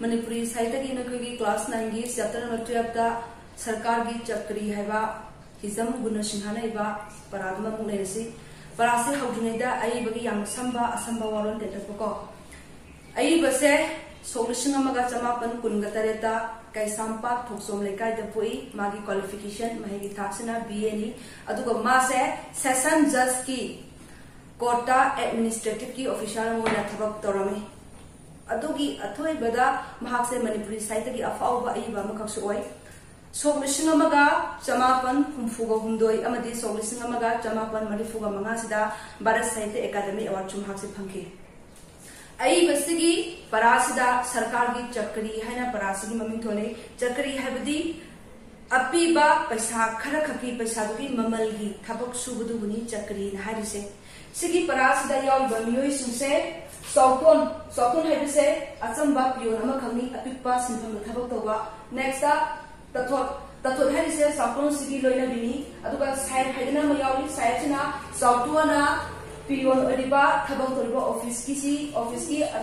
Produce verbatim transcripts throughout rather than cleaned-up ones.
ꯃꯅꯤꯄꯨꯔꯤ ꯁꯥꯍꯤꯇ꯭ꯌꯒꯤ ꯅꯈꯣꯏꯒꯤ class nineꯒꯤ chapter number twelveꯇ ꯁꯔꯀꯥꯔꯒꯤ ꯆꯀ꯭ꯔꯤ ꯍꯥꯏꯕ ꯍꯤꯖꯝ ꯒꯨꯅꯁꯤꯡꯍꯅ ꯏꯕ ꯄꯔꯥꯗꯨꯃ ꯑꯃꯨꯛ ꯂꯩꯔꯁꯤ꯫ ꯄꯔꯥꯁꯦ ꯍꯧꯗ꯭ꯔꯤꯉꯩꯗ ꯑꯏꯕꯒꯤ ꯌꯥꯝꯅ ꯁꯝꯕ ꯑꯁꯝꯕ ꯋꯥꯔꯣꯜ ꯇꯦꯟꯇꯛꯄꯀꯣ꯫ ꯑꯏꯕꯁꯦ ꯁꯣꯛ ꯂꯤꯁꯤꯡ ꯑꯃꯒ ꯆꯃꯥꯄꯟ ꯀꯨꯟꯒ ꯇꯔꯦꯠꯇ ꯀꯩꯁꯥꯝꯄꯥꯠ ꯊꯣꯛꯆꯣꯝ ꯂꯩꯀꯥꯏꯗ ꯄꯣꯛꯏ꯫ ꯃꯥꯒꯤ qualification ꯃꯍꯩꯒꯤ ꯊꯥꯛꯁꯤꯅ B Aꯅꯤ꯫ ꯑꯗꯨꯒ ꯃꯥꯁꯦ session judgeꯀꯤ courtꯇ administrativeꯀꯤ officer ꯑꯃ ꯑꯣꯏꯅ ꯊꯕꯛ ꯇꯧꯔꯝꯃꯤ꯫ ꯑꯗꯨꯒꯤ ꯑꯊꯣꯏꯕꯗ ꯃꯍꯥꯛꯁꯦ ꯃꯅꯤꯄꯨꯔꯤ ꯁꯥꯍꯤꯇ꯭ꯌꯒꯤ ꯑꯐꯥꯎꯕ ꯑꯏꯕ ꯑꯃꯈꯛꯁꯨ ꯑꯣꯏ꯫ ꯁꯣꯛ ꯂꯤꯁꯤꯡ ꯑꯃꯒ ꯆꯃꯥꯄꯟ ꯍꯨꯝꯐꯨꯒ ꯍꯨꯝꯗꯣꯏ ꯑꯃꯗꯤ ꯁꯣꯛ ꯂꯤꯁꯤꯡ ꯑꯃꯒ ꯆꯃꯥꯄꯟ ꯃꯔꯤꯐꯨꯒ ꯃꯉꯥꯁꯤꯗ ꯚꯥꯔꯠ ꯁꯥꯍꯤꯇ꯭ꯌ ꯑꯦꯀꯥꯗꯃꯤ awardꯁꯨ ꯃꯍꯥꯛꯁꯦ ꯐꯪꯈꯤ꯫ ꯑꯏꯕꯁꯤꯒꯤ ꯄꯔꯥꯁꯤꯗ ꯁꯔꯀꯥꯔꯒꯤ ꯆꯀ꯭ꯔꯤ ꯍꯥꯏꯅ ꯄꯔꯥꯁꯤꯒꯤ ꯃꯃꯤꯡ ꯊꯣꯜꯂꯤ꯫ ꯆꯀ꯭ꯔꯤ ꯍꯥꯏꯕꯗꯤ ꯑꯄꯤꯕ ꯄꯩꯁꯥ ꯈꯔ ꯈꯛꯀꯤ ꯄꯩꯁꯥꯗꯨꯒꯤ ꯃꯃꯜꯒꯤ ꯊꯕꯛ ꯁꯨꯕꯗꯨꯕꯨꯅꯤ ꯆꯀ꯭ꯔꯤꯅ ꯍꯥꯏꯔꯤꯁꯦ꯫ ꯁꯤꯒꯤ ꯄꯔꯥꯁꯤꯗ ꯌꯥꯎꯔꯤꯕ ꯃꯤꯑꯣꯏꯁꯤꯡꯁꯦ ꯆꯥꯎꯇꯣꯟ, ꯆꯥꯎꯇꯣꯟ ꯍꯥꯏꯕꯁꯦ ꯑꯆꯝꯕ peon ꯑꯃꯈꯛꯅꯤ, ꯑꯄꯤꯛꯄ ꯁꯤꯟꯐꯝꯗ ꯊꯕꯛ ꯇꯧꯕ꯫ Nextꯇ ꯇꯊꯣꯠ, ꯇꯊꯣꯠ ꯍꯥꯏꯔꯤꯁꯦ ꯆꯥꯎꯇꯣꯟꯁꯤꯒꯤ ꯂꯣꯏꯅꯕꯤꯅꯤ꯫ ꯑꯗꯨꯒ ꯁꯥꯍꯦꯕ ꯍꯥꯏꯗꯅ ꯑꯃ ꯌꯥꯎꯔꯤ꯫ ꯁꯥꯍꯦꯕꯁꯤꯅ ꯆꯥꯎꯇꯣꯟꯅ peon ꯑꯣꯏꯔꯤꯕ ꯊꯕꯛ ꯇꯧꯔꯤꯕ officeꯀꯤꯁꯤ, officeꯀꯤ, ꯑ,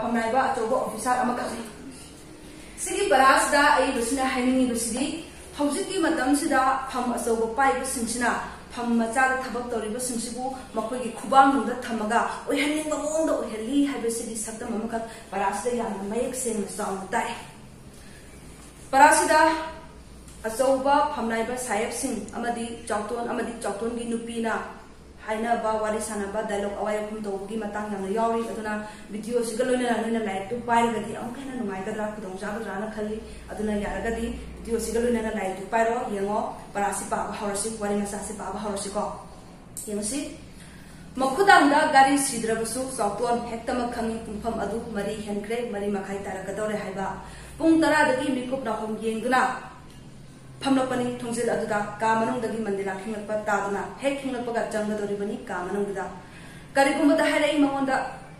ꯐꯝꯅꯥꯏꯕ ꯑꯆꯧꯕ officer ꯑꯃꯈꯛꯅꯤ꯫ ꯁꯤꯒꯤ ꯄꯔꯥꯁꯤꯗ ꯑꯏꯕꯁꯤꯅ ꯍꯥꯏꯅꯤꯡꯉꯤꯕꯁꯤꯗꯤ ꯍꯧꯖꯤꯛꯀꯤ ꯃꯇꯝꯁꯤꯗ ꯐꯝ ꯑꯆꯧꯕ ꯄꯥꯏꯕꯁꯤꯡꯁꯤꯅ ꯐꯝ ꯃꯆꯥꯗ ꯊꯕꯛ ꯇꯧꯔꯤꯕꯁꯤꯡꯁꯤꯕꯨ ꯃꯈꯣꯏꯒꯤ ꯈꯨꯕꯥꯡꯅꯨꯡꯗ ꯊꯝꯃꯒ ꯑꯣꯏꯍꯟꯅꯤꯡꯕ ꯃꯑꯣꯡꯗ ꯑꯣꯏꯍꯜꯂꯤ ꯍꯥꯏꯕꯁꯤꯒꯤ ꯁꯛꯇꯝ ꯑꯃꯈꯛ ꯄꯔꯥꯁꯤꯗ ꯌꯥꯝꯅ ꯃꯌꯦꯛ ꯁꯦꯡꯅ ꯆꯥꯎꯅ ꯇꯥꯛꯑꯦ꯫ ꯄꯔꯥꯁꯤꯗ ꯑꯆꯧꯕ ꯐꯝꯅꯥꯏꯕ ꯁꯥꯍꯦꯕꯁꯤꯡ ꯑꯃꯗꯤ ꯆꯥꯎꯇꯣꯟ ꯑꯃꯗꯤ ꯆꯥꯎꯇꯣꯟꯒꯤ ꯅꯨꯄꯤꯅ ꯍꯥꯏꯅꯕ, ꯋꯥꯔꯤ ꯁꯥꯟꯅꯕ, dialogue ꯑꯋꯥꯏ ꯑꯈꯨꯝ ꯇꯧꯕꯒꯤ ꯃꯇꯥꯡ ꯌꯥꯝꯅ ꯌꯥꯎꯔꯤ꯫ ꯑꯗꯨꯅ videoꯁꯤꯒ ꯂꯣꯏꯅꯅ ꯅꯣꯏꯅ ꯂꯥꯏꯔꯤꯛꯇꯨ ꯄꯥꯏꯔꯒꯗꯤ ꯑꯃꯨꯛꯀ ꯍꯦꯟꯅ ꯅꯨꯡꯉꯥꯏꯒꯗ꯭ꯔꯥ, ꯈꯨꯗꯣꯡ ꯆꯥꯒꯗ꯭ꯔꯥꯅ ꯈꯜꯂꯤ꯫ ꯑꯗꯨꯅ ꯌꯥꯔꯒꯗꯤ videoꯁꯤꯒ ꯂꯣꯏꯅꯅ ꯂꯥꯏꯔꯤꯛꯇꯨ ꯄꯥꯏꯔꯣ, ꯌꯦꯡꯉꯣ꯫ ꯄꯔꯥꯁꯤ ꯄꯥꯕ ꯍꯧꯔꯁꯤ, ꯋꯥꯔꯤ ꯃꯆꯥꯁꯤ ꯄꯥꯕ ꯍꯧꯔꯁꯤꯀꯣ꯫ ꯌꯦꯡꯉꯨꯁꯤ꯫ ꯃꯈꯨꯗꯥꯡꯗ ꯒꯥꯔꯤ ꯁꯤꯗ꯭ꯔꯕꯁꯨ ꯆꯥꯎꯇꯣꯟ ꯍꯦꯛꯇꯃꯛ ꯈꯪꯉꯤ ꯄꯨꯡꯐꯝ ꯑꯗꯨ ꯃꯔꯤ ꯍꯦꯟꯈ꯭ꯔꯦ, ꯃꯔꯤ ꯃꯈꯥꯏ ꯇꯥꯔꯛꯀꯗꯧꯔꯦ ꯍꯥꯏꯕ꯫ ꯄꯨꯡ ꯇꯔꯥꯗꯒꯤ ꯃꯤꯀꯨꯞ ꯅꯥꯍꯣꯝ ꯌꯦꯡꯗꯨꯅ ꯐꯝꯂꯛꯄꯅꯤ ꯊꯣꯡꯖꯤꯜ ꯑꯗꯨꯗ꯫ ꯀꯥ ꯃꯅꯨꯡꯗꯒꯤ ꯃꯟꯗꯤꯔꯥ ꯈꯤꯡꯂꯛꯄ ꯇꯥꯗꯨꯅ ꯍꯦꯛ ꯈꯤꯡꯂꯛꯄꯒ ꯆꯪꯒꯗꯧꯔꯤꯕꯅꯤ ꯀꯥ ꯃꯅꯨꯡꯗꯨꯗ꯫ ꯀꯔꯤꯒꯨꯝꯕꯗ ꯍꯥꯏꯔꯛꯏ ꯃꯉꯣꯟꯗ,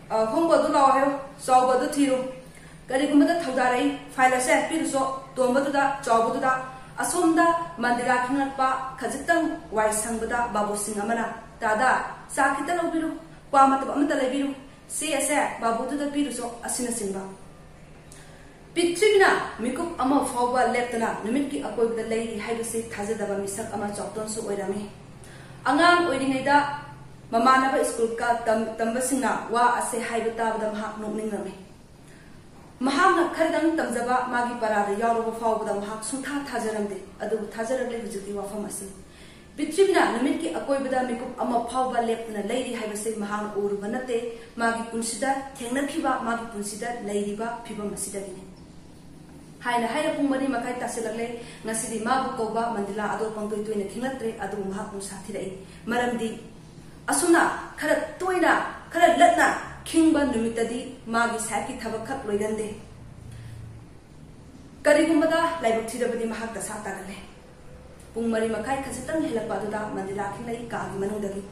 "ꯑ, ꯍꯣꯡꯕ ꯑꯗꯨ ꯂꯥꯛꯑꯣ ꯍꯥꯏꯔꯣ, ꯆꯥꯎꯕ ꯑꯗꯨ ꯊꯤꯔꯨ"꯫ ꯀꯔꯤꯒꯨꯝꯕꯗ ꯊꯧꯗꯥꯔꯛꯏ, "ꯐꯥꯏꯜ ꯑꯁꯦ ꯄꯤꯔꯨꯆꯣ ꯇꯣꯝꯕꯗꯨꯗ, ꯆꯥꯎꯕꯗꯨꯗ"꯫ ꯑꯁꯣꯝꯗ ꯃꯟꯗꯤꯔꯥ ꯈꯤꯡꯂꯛꯄ ꯈꯖꯤꯛꯇꯪ ꯋꯥꯏ ꯁꯪꯕꯗ ꯕꯥꯕꯨꯁꯤꯡ ꯑꯃꯅ, "ꯇꯥꯗ, ꯆꯥ ꯈꯤꯇ ꯂꯧꯕꯤꯔꯨ, ꯀ꯭ꯋꯥ ꯃꯇꯞ ꯑꯃꯇ ꯂꯩꯕꯤꯔꯨ, ꯆꯦ ꯑꯁꯦ ꯕꯥꯕꯨꯗꯨꯗ ꯄꯤꯔꯨꯆꯣ", ꯑꯁꯤꯅꯆꯤꯡꯕ꯫ ꯄ꯭ꯔꯤꯊꯤꯕꯤꯅ ꯃꯤꯀꯨꯞ ꯑꯃ ꯐꯥꯎꯕ ꯂꯦꯞꯇꯅ ꯅꯨꯃꯤꯠꯀꯤ ꯑꯀꯣꯏꯕꯗ ꯂꯩꯔꯤ ꯍꯥꯏꯕꯁꯤ ꯊꯥꯖꯗꯕ ꯃꯤꯁꯛ ꯑꯃ ꯆꯥꯎꯇꯣꯟꯁꯨ ꯑꯣꯏꯔꯝꯃꯤ꯫ ꯑꯉꯥꯡ ꯑꯣꯏꯔꯤꯉꯩꯗ ꯃꯃꯥꯟꯅꯕ ꯁ꯭ꯀꯨꯜ ꯀꯥ-, ꯇꯝ-, ꯇꯝꯕꯁꯤꯡꯅ ꯋꯥ ꯑꯁꯦ ꯍꯥꯏꯕ ꯇꯥꯕꯗ ꯃꯍꯥꯛ ꯅꯣꯛꯅꯤꯡꯂꯝꯃꯤ꯫ ꯃꯍꯥꯛꯅ ꯈꯔꯗꯪ ꯇꯝꯖꯕ ꯃꯥꯒꯤ ꯄꯔꯥꯗ ꯌꯥꯎꯔꯕ ꯐꯥꯎꯕꯗ ꯃꯍꯥꯛ ꯁꯨꯡꯊꯥ ꯊꯥꯖꯔꯝꯗꯦ꯫ ꯑꯗꯨꯕꯨ ꯊꯥꯖꯔꯛꯂꯦ ꯍꯧꯖꯤꯛꯇꯤ ꯋꯥꯐꯝ ꯑꯁꯤ꯫ ꯄ꯭ꯔꯤꯊꯤꯕꯤꯅ ꯅꯨꯃꯤꯠꯀꯤ ꯑꯀꯣꯏꯕꯗ ꯃꯤꯀꯨꯞ ꯑꯃ ꯐꯥꯎꯕ ꯂꯦꯞꯇꯅ ꯂꯩꯔꯤ ꯍꯥꯏꯕꯁꯤ ꯃꯍꯥꯛꯅ ꯎꯔꯨꯕ ꯅꯠꯇꯦ, ꯃꯥꯒꯤ ꯄꯨꯟꯁꯤꯗ ꯊꯦꯡꯅꯈꯤꯕ, ꯃꯥꯒꯤ ꯄꯨꯟꯁꯤꯗ ꯂꯩꯔꯤꯕ ꯐꯤꯕꯝ ꯑꯁꯤꯗꯒꯤꯅꯤ꯫ ꯍꯥꯏꯅ ꯍꯥꯏꯅ ꯄꯨꯡ ꯃꯔꯤ ꯃꯈꯥꯏ ꯇꯥꯁꯤꯜꯂꯛꯂꯦ꯫ ꯉꯁꯤꯗꯤ ꯃꯥꯕꯨ ꯀꯧꯕ ꯃꯟꯗꯤꯂꯥ ꯑꯗꯣ ꯄꯪꯇꯣꯏ ꯇꯣꯏꯅ ꯈꯤꯡꯂꯛꯇ꯭ꯔꯦ꯫ ꯑꯗꯨꯕꯨ ꯃꯍꯥꯛ ꯅꯨꯡꯁꯥ ꯊꯤꯔꯛꯏ꯫ ꯃꯔꯝꯗꯤ ꯑꯁꯨꯝꯅ ꯈꯔ ꯇꯣꯏꯅ, ꯈꯔ ꯂꯠꯅ ꯈꯤꯡꯕ ꯅꯨꯃꯤꯠꯇꯗꯤ ꯃꯥꯒꯤ ꯁꯥꯏꯠꯀꯤ ꯊꯕꯛ ꯈꯛ ꯂꯣꯏꯒꯟꯗꯦ꯫ ꯀꯔꯤꯒꯨꯝꯕꯗ ꯂꯥꯏꯕꯛ ꯊꯤꯔꯕꯗꯤ ꯃꯍꯥꯛ ꯗꯁꯥ ꯇꯥꯒꯜꯂꯦ꯫ ꯄꯨꯡ ꯃꯔꯤ ꯃꯈꯥꯏ ꯈꯖꯤꯛꯇꯪ ꯍꯦꯜꯂꯛꯄ ꯑꯗꯨꯗ ꯃꯟꯗꯤꯂꯥ ꯈꯤꯡꯂꯛꯏ꯫ ꯀꯥꯒꯤ ꯃꯅꯨꯡꯗꯒꯤ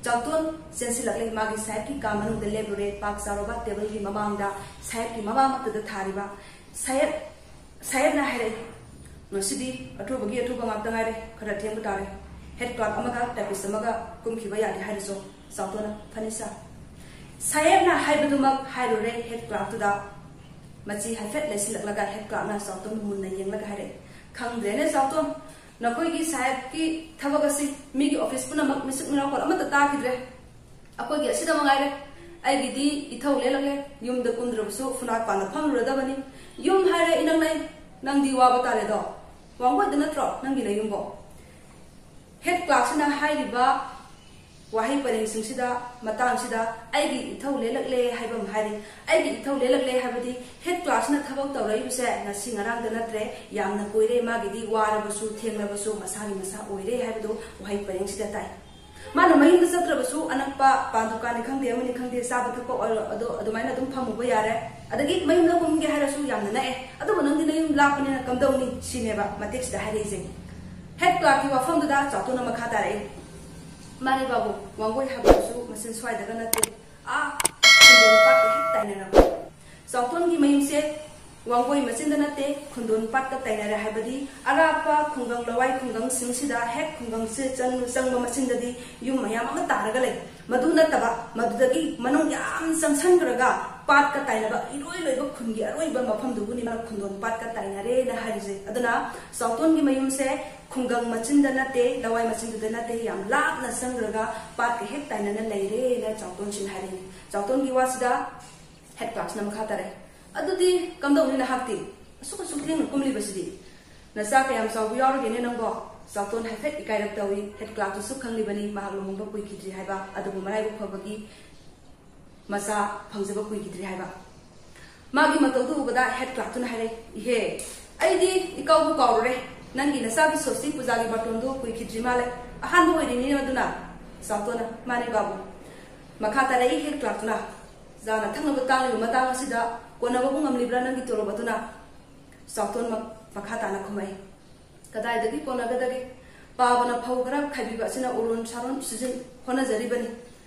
ꯆꯥꯎꯇꯣꯟ ꯆꯦꯟꯁꯤꯜꯂꯛꯂꯦ꯫ ꯃꯥꯒꯤ ꯁꯥꯍꯦꯕꯀꯤ ꯀꯥ ꯃꯅꯨꯡꯗ ꯂꯦꯞꯂꯨꯔꯦ꯫ ꯄꯥꯛ ꯆꯥꯎꯔꯕ ꯇꯦꯕꯜꯒꯤ ꯃꯃꯥꯡꯗ ꯁꯥꯍꯦꯕꯀꯤ ꯃꯃꯥꯡꯃꯛꯇꯗ ꯊꯥꯔꯤꯕ ꯁꯥꯍꯦꯕ, ꯁꯥꯍꯦꯕꯅ ꯍꯥꯏꯔꯛꯏ, "ꯉꯁꯤꯗꯤ ꯑꯊꯨꯕꯒꯤ ꯑꯊꯨꯕ ꯉꯥꯛꯇ ꯉꯥꯏꯔꯦ, ꯈꯔ ꯊꯦꯡꯕ ꯇꯥꯔꯦ꯫ ꯍꯦꯗ ꯀ꯭ꯂꯥꯔꯛ ꯑꯃꯒ ꯇꯥꯏꯄꯤꯁ ꯑꯃꯒ ꯀꯨꯝꯈꯤꯕ ꯌꯥꯗꯦ ꯍꯥꯏꯔꯨꯆꯣ꯫" ꯆꯥꯎꯇꯣꯟꯅ, "ꯐꯅꯤ ꯁꯥꯔ꯫" ꯁꯥꯍꯦꯕꯅ ꯍꯥꯏꯕꯗꯨꯃꯛ ꯍꯥꯏꯔꯨꯔꯦ ꯍꯦꯗ ꯀ꯭ꯂꯥꯔꯛꯇꯨꯗ꯫ ꯃꯆꯤ ꯍꯥꯏꯐꯦꯠ ꯂꯩꯁꯤꯜꯂꯛꯂꯒ ꯍꯦꯗ ꯀ꯭ꯂꯥꯔꯛꯅ ꯆꯥꯎꯇꯣꯟꯕꯨ ꯃꯨꯟꯅ ꯌꯦꯡꯂꯒ ꯍꯥꯏꯔꯛꯏ, "ꯈꯪꯗ꯭ꯔꯦꯅꯦ ꯆꯥꯎꯇꯣꯟ, ꯅꯈꯣꯏꯒꯤ ꯁꯥꯍꯦꯕꯀꯤ ꯊꯕꯛ ꯑꯁꯤ ꯃꯤꯒꯤ ꯑꯣꯐꯤꯁ ꯄꯨꯝꯅꯃꯛ ꯃꯤꯆꯤꯛ ꯃꯤꯔꯥꯎꯈꯣꯜ ꯑꯃꯠꯇ ꯇꯥꯈꯤꯗ꯭ꯔꯦ꯫ ꯑꯩꯈꯣꯏꯒꯤ ꯑꯁꯤꯗ ꯃꯉꯥꯏꯔꯦ꯫ ꯑꯩꯒꯤꯗꯤ ꯏꯊꯧ ꯂꯦꯜꯂꯛꯂꯦ꯫ ꯌꯨꯝꯗ ꯀꯨꯝꯗ꯭ꯔꯕꯁꯨ ꯐꯨꯅꯥꯠ ꯄꯥꯟꯗ ꯐꯝꯂꯨꯔꯗꯕꯅꯤ꯫ ꯌꯨꯝ ꯍꯥꯏꯔꯦ ꯏꯅꯛ ꯅꯛꯏ꯫ ꯅꯪꯗꯤ ꯋꯥꯕ ꯇꯥꯔꯦꯗꯣ꯫ ꯋꯥꯡꯒꯣꯏꯗ ꯅꯠꯇ꯭ꯔꯣ ꯅꯪꯒꯤ ꯅꯌꯨꯝꯕꯣ?" ꯍꯦꯗ ꯀ꯭ꯂꯥꯔꯛꯁꯤꯅ ꯍꯥꯏꯔꯤꯕ ꯋꯥꯍꯩ ꯄꯔꯦꯡꯁꯤꯡꯁꯤꯗ, ꯃꯇꯥꯡꯁꯤꯗ ꯑꯩꯒꯤ ꯏꯊꯧ ꯂꯦꯜꯂꯛꯂꯦ ꯍꯥꯏꯕ ꯑꯃ ꯍꯥꯏꯔꯤ꯫ ꯑꯩꯒꯤ ꯏꯊꯧ ꯂꯦꯜꯂꯛꯂꯦ ꯍꯥꯏꯕꯗꯤ ꯍꯦꯗ ꯀ꯭ꯂꯥꯔꯛꯁꯤꯅ ꯊꯕꯛ ꯇꯧꯔꯛꯏꯕꯁꯦ ꯉꯁꯤ ꯉꯔꯥꯡꯗ ꯅꯠꯇ꯭ꯔꯦ, ꯌꯥꯝꯅ ꯀꯨꯏꯔꯦ꯫ ꯃꯥꯒꯤꯗꯤ ꯋꯥꯔꯕꯁꯨ ꯊꯦꯡꯂꯕꯁꯨ ꯃꯁꯥꯒꯤ ꯃꯁꯥ ꯑꯣꯏꯔꯦ ꯍꯥꯏꯕꯗꯨ ꯋꯥꯍꯩ ꯄꯔꯦꯡꯁꯤꯗ ꯇꯥꯏ꯫ ꯃꯥꯅ ꯃꯌꯨꯝꯗ ꯆꯠꯇ꯭ꯔꯕꯁꯨ ꯑꯅꯛꯄ ꯄꯥꯟ ꯗꯨꯀꯥꯟꯅꯤ ꯈꯪꯗꯦ, ꯑꯃꯅꯤ ꯈꯪꯗꯦ, ꯆꯥꯕ ꯊꯛꯄ ꯑꯣꯏꯔꯣ, ꯑꯗꯣ ꯑꯗꯨꯃꯥꯏꯅ ꯑꯗꯨꯝ ꯐꯝꯃꯨꯕ ꯌꯥꯔꯦ꯫ ꯑꯗꯒꯤ ꯃꯌꯨꯝꯗ ꯀꯨꯝꯒꯦ ꯍꯥꯏꯔꯁꯨ ꯌꯥꯝꯅ ꯅꯛꯑꯦ꯫ ꯑꯗꯨꯕꯨ ꯅꯪꯗꯤ ꯅꯌꯨꯝ ꯂꯥꯞꯄꯅꯤꯅ ꯀꯝꯗꯧꯅꯤ? ꯁꯤꯅꯦꯕ ꯃꯇꯦꯛꯁꯤꯗ ꯍꯥꯏꯔꯛꯏꯁꯦ꯫ ꯍꯦꯗ ꯀ꯭ꯂꯥꯔꯛꯀꯤ ꯋꯥꯐꯝꯗꯨꯗ ꯆꯥꯎꯇꯣꯟꯅ ꯃꯈꯥ ꯇꯥꯔꯛꯏ, "ꯃꯥꯅꯦ ꯕꯥꯕꯨ, ꯋꯥꯡꯒꯣꯏ ꯍꯥꯏꯕꯗꯨꯁꯨ ꯃꯆꯤꯟ ꯁ꯭ꯋꯥꯏꯗꯒ ꯅꯠꯇꯦ, ꯑꯥ ꯁꯤꯡꯖꯣ ꯂꯝꯄꯥꯛꯀ ꯍꯦꯛ ꯇꯥꯏꯅꯔꯕ꯫" ꯆꯥꯎꯇꯣꯟꯒꯤ ꯃꯌꯨꯝꯁꯦ ꯋꯥꯡꯒꯣꯏ ꯃꯆꯤꯟꯗ ꯅꯠꯇꯦ, ꯈꯨꯟꯗꯣꯟ ꯄꯥꯠꯀ ꯇꯥꯏꯅꯔꯦ ꯍꯥꯏꯕꯗꯤ ꯑꯔꯥꯞꯄ ꯈꯨꯡꯒꯪ ꯂꯋꯥꯏ ꯈꯨꯡꯒꯪꯁꯤꯡꯁꯤꯗ ꯍꯦꯛ ꯈꯨꯡꯒꯪꯁꯦ ꯆꯪ-, ꯆꯪꯕ ꯃꯆꯤꯟꯗꯗꯤ ꯌꯨꯝ ꯃꯌꯥꯝ ꯑꯃ ꯇꯥꯔꯒ ꯂꯩ꯫ ꯃꯗꯨ ꯅꯠꯇꯕ ꯃꯗꯨꯗꯒꯤ ꯃꯅꯨꯡ ꯌꯥꯝ ꯆꯪꯁꯟꯈ꯭ꯔꯒ ꯄꯥꯠꯀ ꯇꯥꯏꯅꯕ ꯏꯔꯣꯏ ꯂꯣꯏꯕ ꯈꯨꯟꯒꯤ ꯑꯔꯣꯏꯕ ꯃꯐꯝꯗꯨꯕꯨꯅꯤ ꯃꯥꯅ ꯈꯨꯟꯗꯣꯟ ꯄꯥꯠꯀ ꯇꯥꯏꯅꯔꯦꯅ ꯍꯥꯏꯔꯤꯁꯦ꯫ ꯑꯗꯨꯅ ꯆꯥꯎꯇꯣꯟꯒꯤ ꯃꯌꯨꯝꯁꯦ ꯈꯨꯡꯒꯪ ꯃꯆꯤꯟꯗ ꯅꯠꯇꯦ, ꯂꯋꯥꯏ ꯃꯆꯤꯟꯗꯨꯗ ꯅꯠꯇꯦ, ꯌꯥꯝ ꯂꯥꯞꯅ ꯆꯪꯈ꯭ꯔꯒ ꯄꯥꯠꯀ ꯍꯦꯛ ꯇꯥꯏꯅꯅ ꯂꯩꯔꯦꯅ ꯆꯥꯎꯇꯣꯟꯁꯤꯅ ꯍꯥꯏꯔꯛꯏ꯫ ꯆꯥꯎꯇꯣꯟꯒꯤ ꯋꯥꯁꯤꯗ ꯍꯦꯠ ꯀ꯭ꯂꯥꯔꯛꯁꯤꯅ ꯃꯈꯥ ꯇꯥꯔꯛꯑꯦ, "ꯑꯗꯨꯗꯤ ꯀꯝꯗꯧꯅꯤ ꯅꯍꯥꯛꯇꯤ? ꯑꯁꯨꯛ ꯑꯁꯨꯛ ꯊꯦꯡꯅ ꯀꯨꯝꯂꯤꯕꯁꯤꯗꯤ? ꯅꯆꯥ ꯀꯌꯥꯝ ꯆꯥꯎꯕ ꯌꯥꯎꯔꯒꯦꯅꯦ ꯅꯪꯕꯣ?" ꯆꯥꯎꯇꯣꯟ ꯍꯥꯏꯐꯦꯠ ꯏꯀꯥꯏꯔꯞ ꯇꯧꯏ꯫ ꯍꯦꯠ ꯀ꯭ꯂꯥꯔꯛꯇꯨꯁꯨ ꯈꯪꯂꯤꯕꯅꯤ ꯃꯍꯥꯛ ꯂꯨꯍꯣꯡꯕ ꯀꯨꯏꯈꯤꯗ꯭ꯔꯤ ꯍꯥꯏꯕ꯫ ꯑꯗꯨꯕꯨ ꯃꯔꯥꯏꯕꯛ ꯐꯕꯒꯤ ꯃꯆꯥ ꯐꯪꯖꯕ ꯀꯨꯏꯈꯤꯗ꯭ꯔꯤ ꯍꯥꯏꯕ꯫ ꯃꯥꯒꯤ ꯃꯇꯧꯗꯨ ꯎꯕꯗ ꯍꯦꯠ ꯀ꯭ꯂꯥꯔꯛꯇꯨꯅ ꯍꯥꯏꯔꯛꯏ, "ꯏꯍꯦ, ꯑꯩꯗꯤ ꯏꯀꯥꯎꯕꯨ ꯀꯥꯎꯔꯨꯔꯦ꯫ ꯅꯪꯒꯤ ꯅꯆꯥꯒꯤ ꯁꯣꯁꯇꯤ ꯄꯨꯖꯥꯒꯤ ꯕꯥꯔꯇꯣꯟꯗꯨ ꯀꯨꯏꯈꯤꯗ꯭ꯔꯤ ꯃꯥꯜꯂꯦ꯫ ꯑꯍꯥꯟꯕ ꯑꯣꯏꯔꯤꯅꯤ ꯑꯗꯨꯅ?" ꯆꯥꯎꯇꯣꯟꯅ, "ꯃꯥꯅꯦ ꯕꯥꯕꯨ꯫" ꯃꯈꯥ ꯇꯥꯔꯛꯏ ꯍꯦꯠ ꯀ꯭ꯂꯥꯔꯛꯇꯨꯅ, "ꯆꯥꯅ ꯊꯛꯅꯕ ꯇꯥꯡꯂꯤꯕ ꯃꯇꯥꯡ ꯑꯁꯤꯗ ꯀꯣꯟꯅꯕꯕꯨ ꯉꯝꯂꯤꯕ꯭ꯔꯥ ꯅꯪꯒꯤ ꯇꯣꯂꯣꯞ ꯑꯗꯨꯅ?" ꯆꯥꯎꯇꯣꯟ ꯃ-, ꯃꯈꯥ ꯇꯥꯅ ꯈꯨꯝꯃꯛꯏ, "ꯀꯗꯥꯏꯗꯒꯤ ꯀꯣꯟꯅꯒꯗꯒꯦ? ꯄꯥꯕꯅ ꯐꯧ ꯈꯔ ꯈꯥꯏꯕꯤꯕ ꯑꯁꯤꯅ ꯎꯔꯣꯟ ꯁꯥꯔꯣꯟ ꯁꯤꯖꯤꯟ ꯍꯣꯠꯅꯖꯔꯤꯕꯅꯤ꯫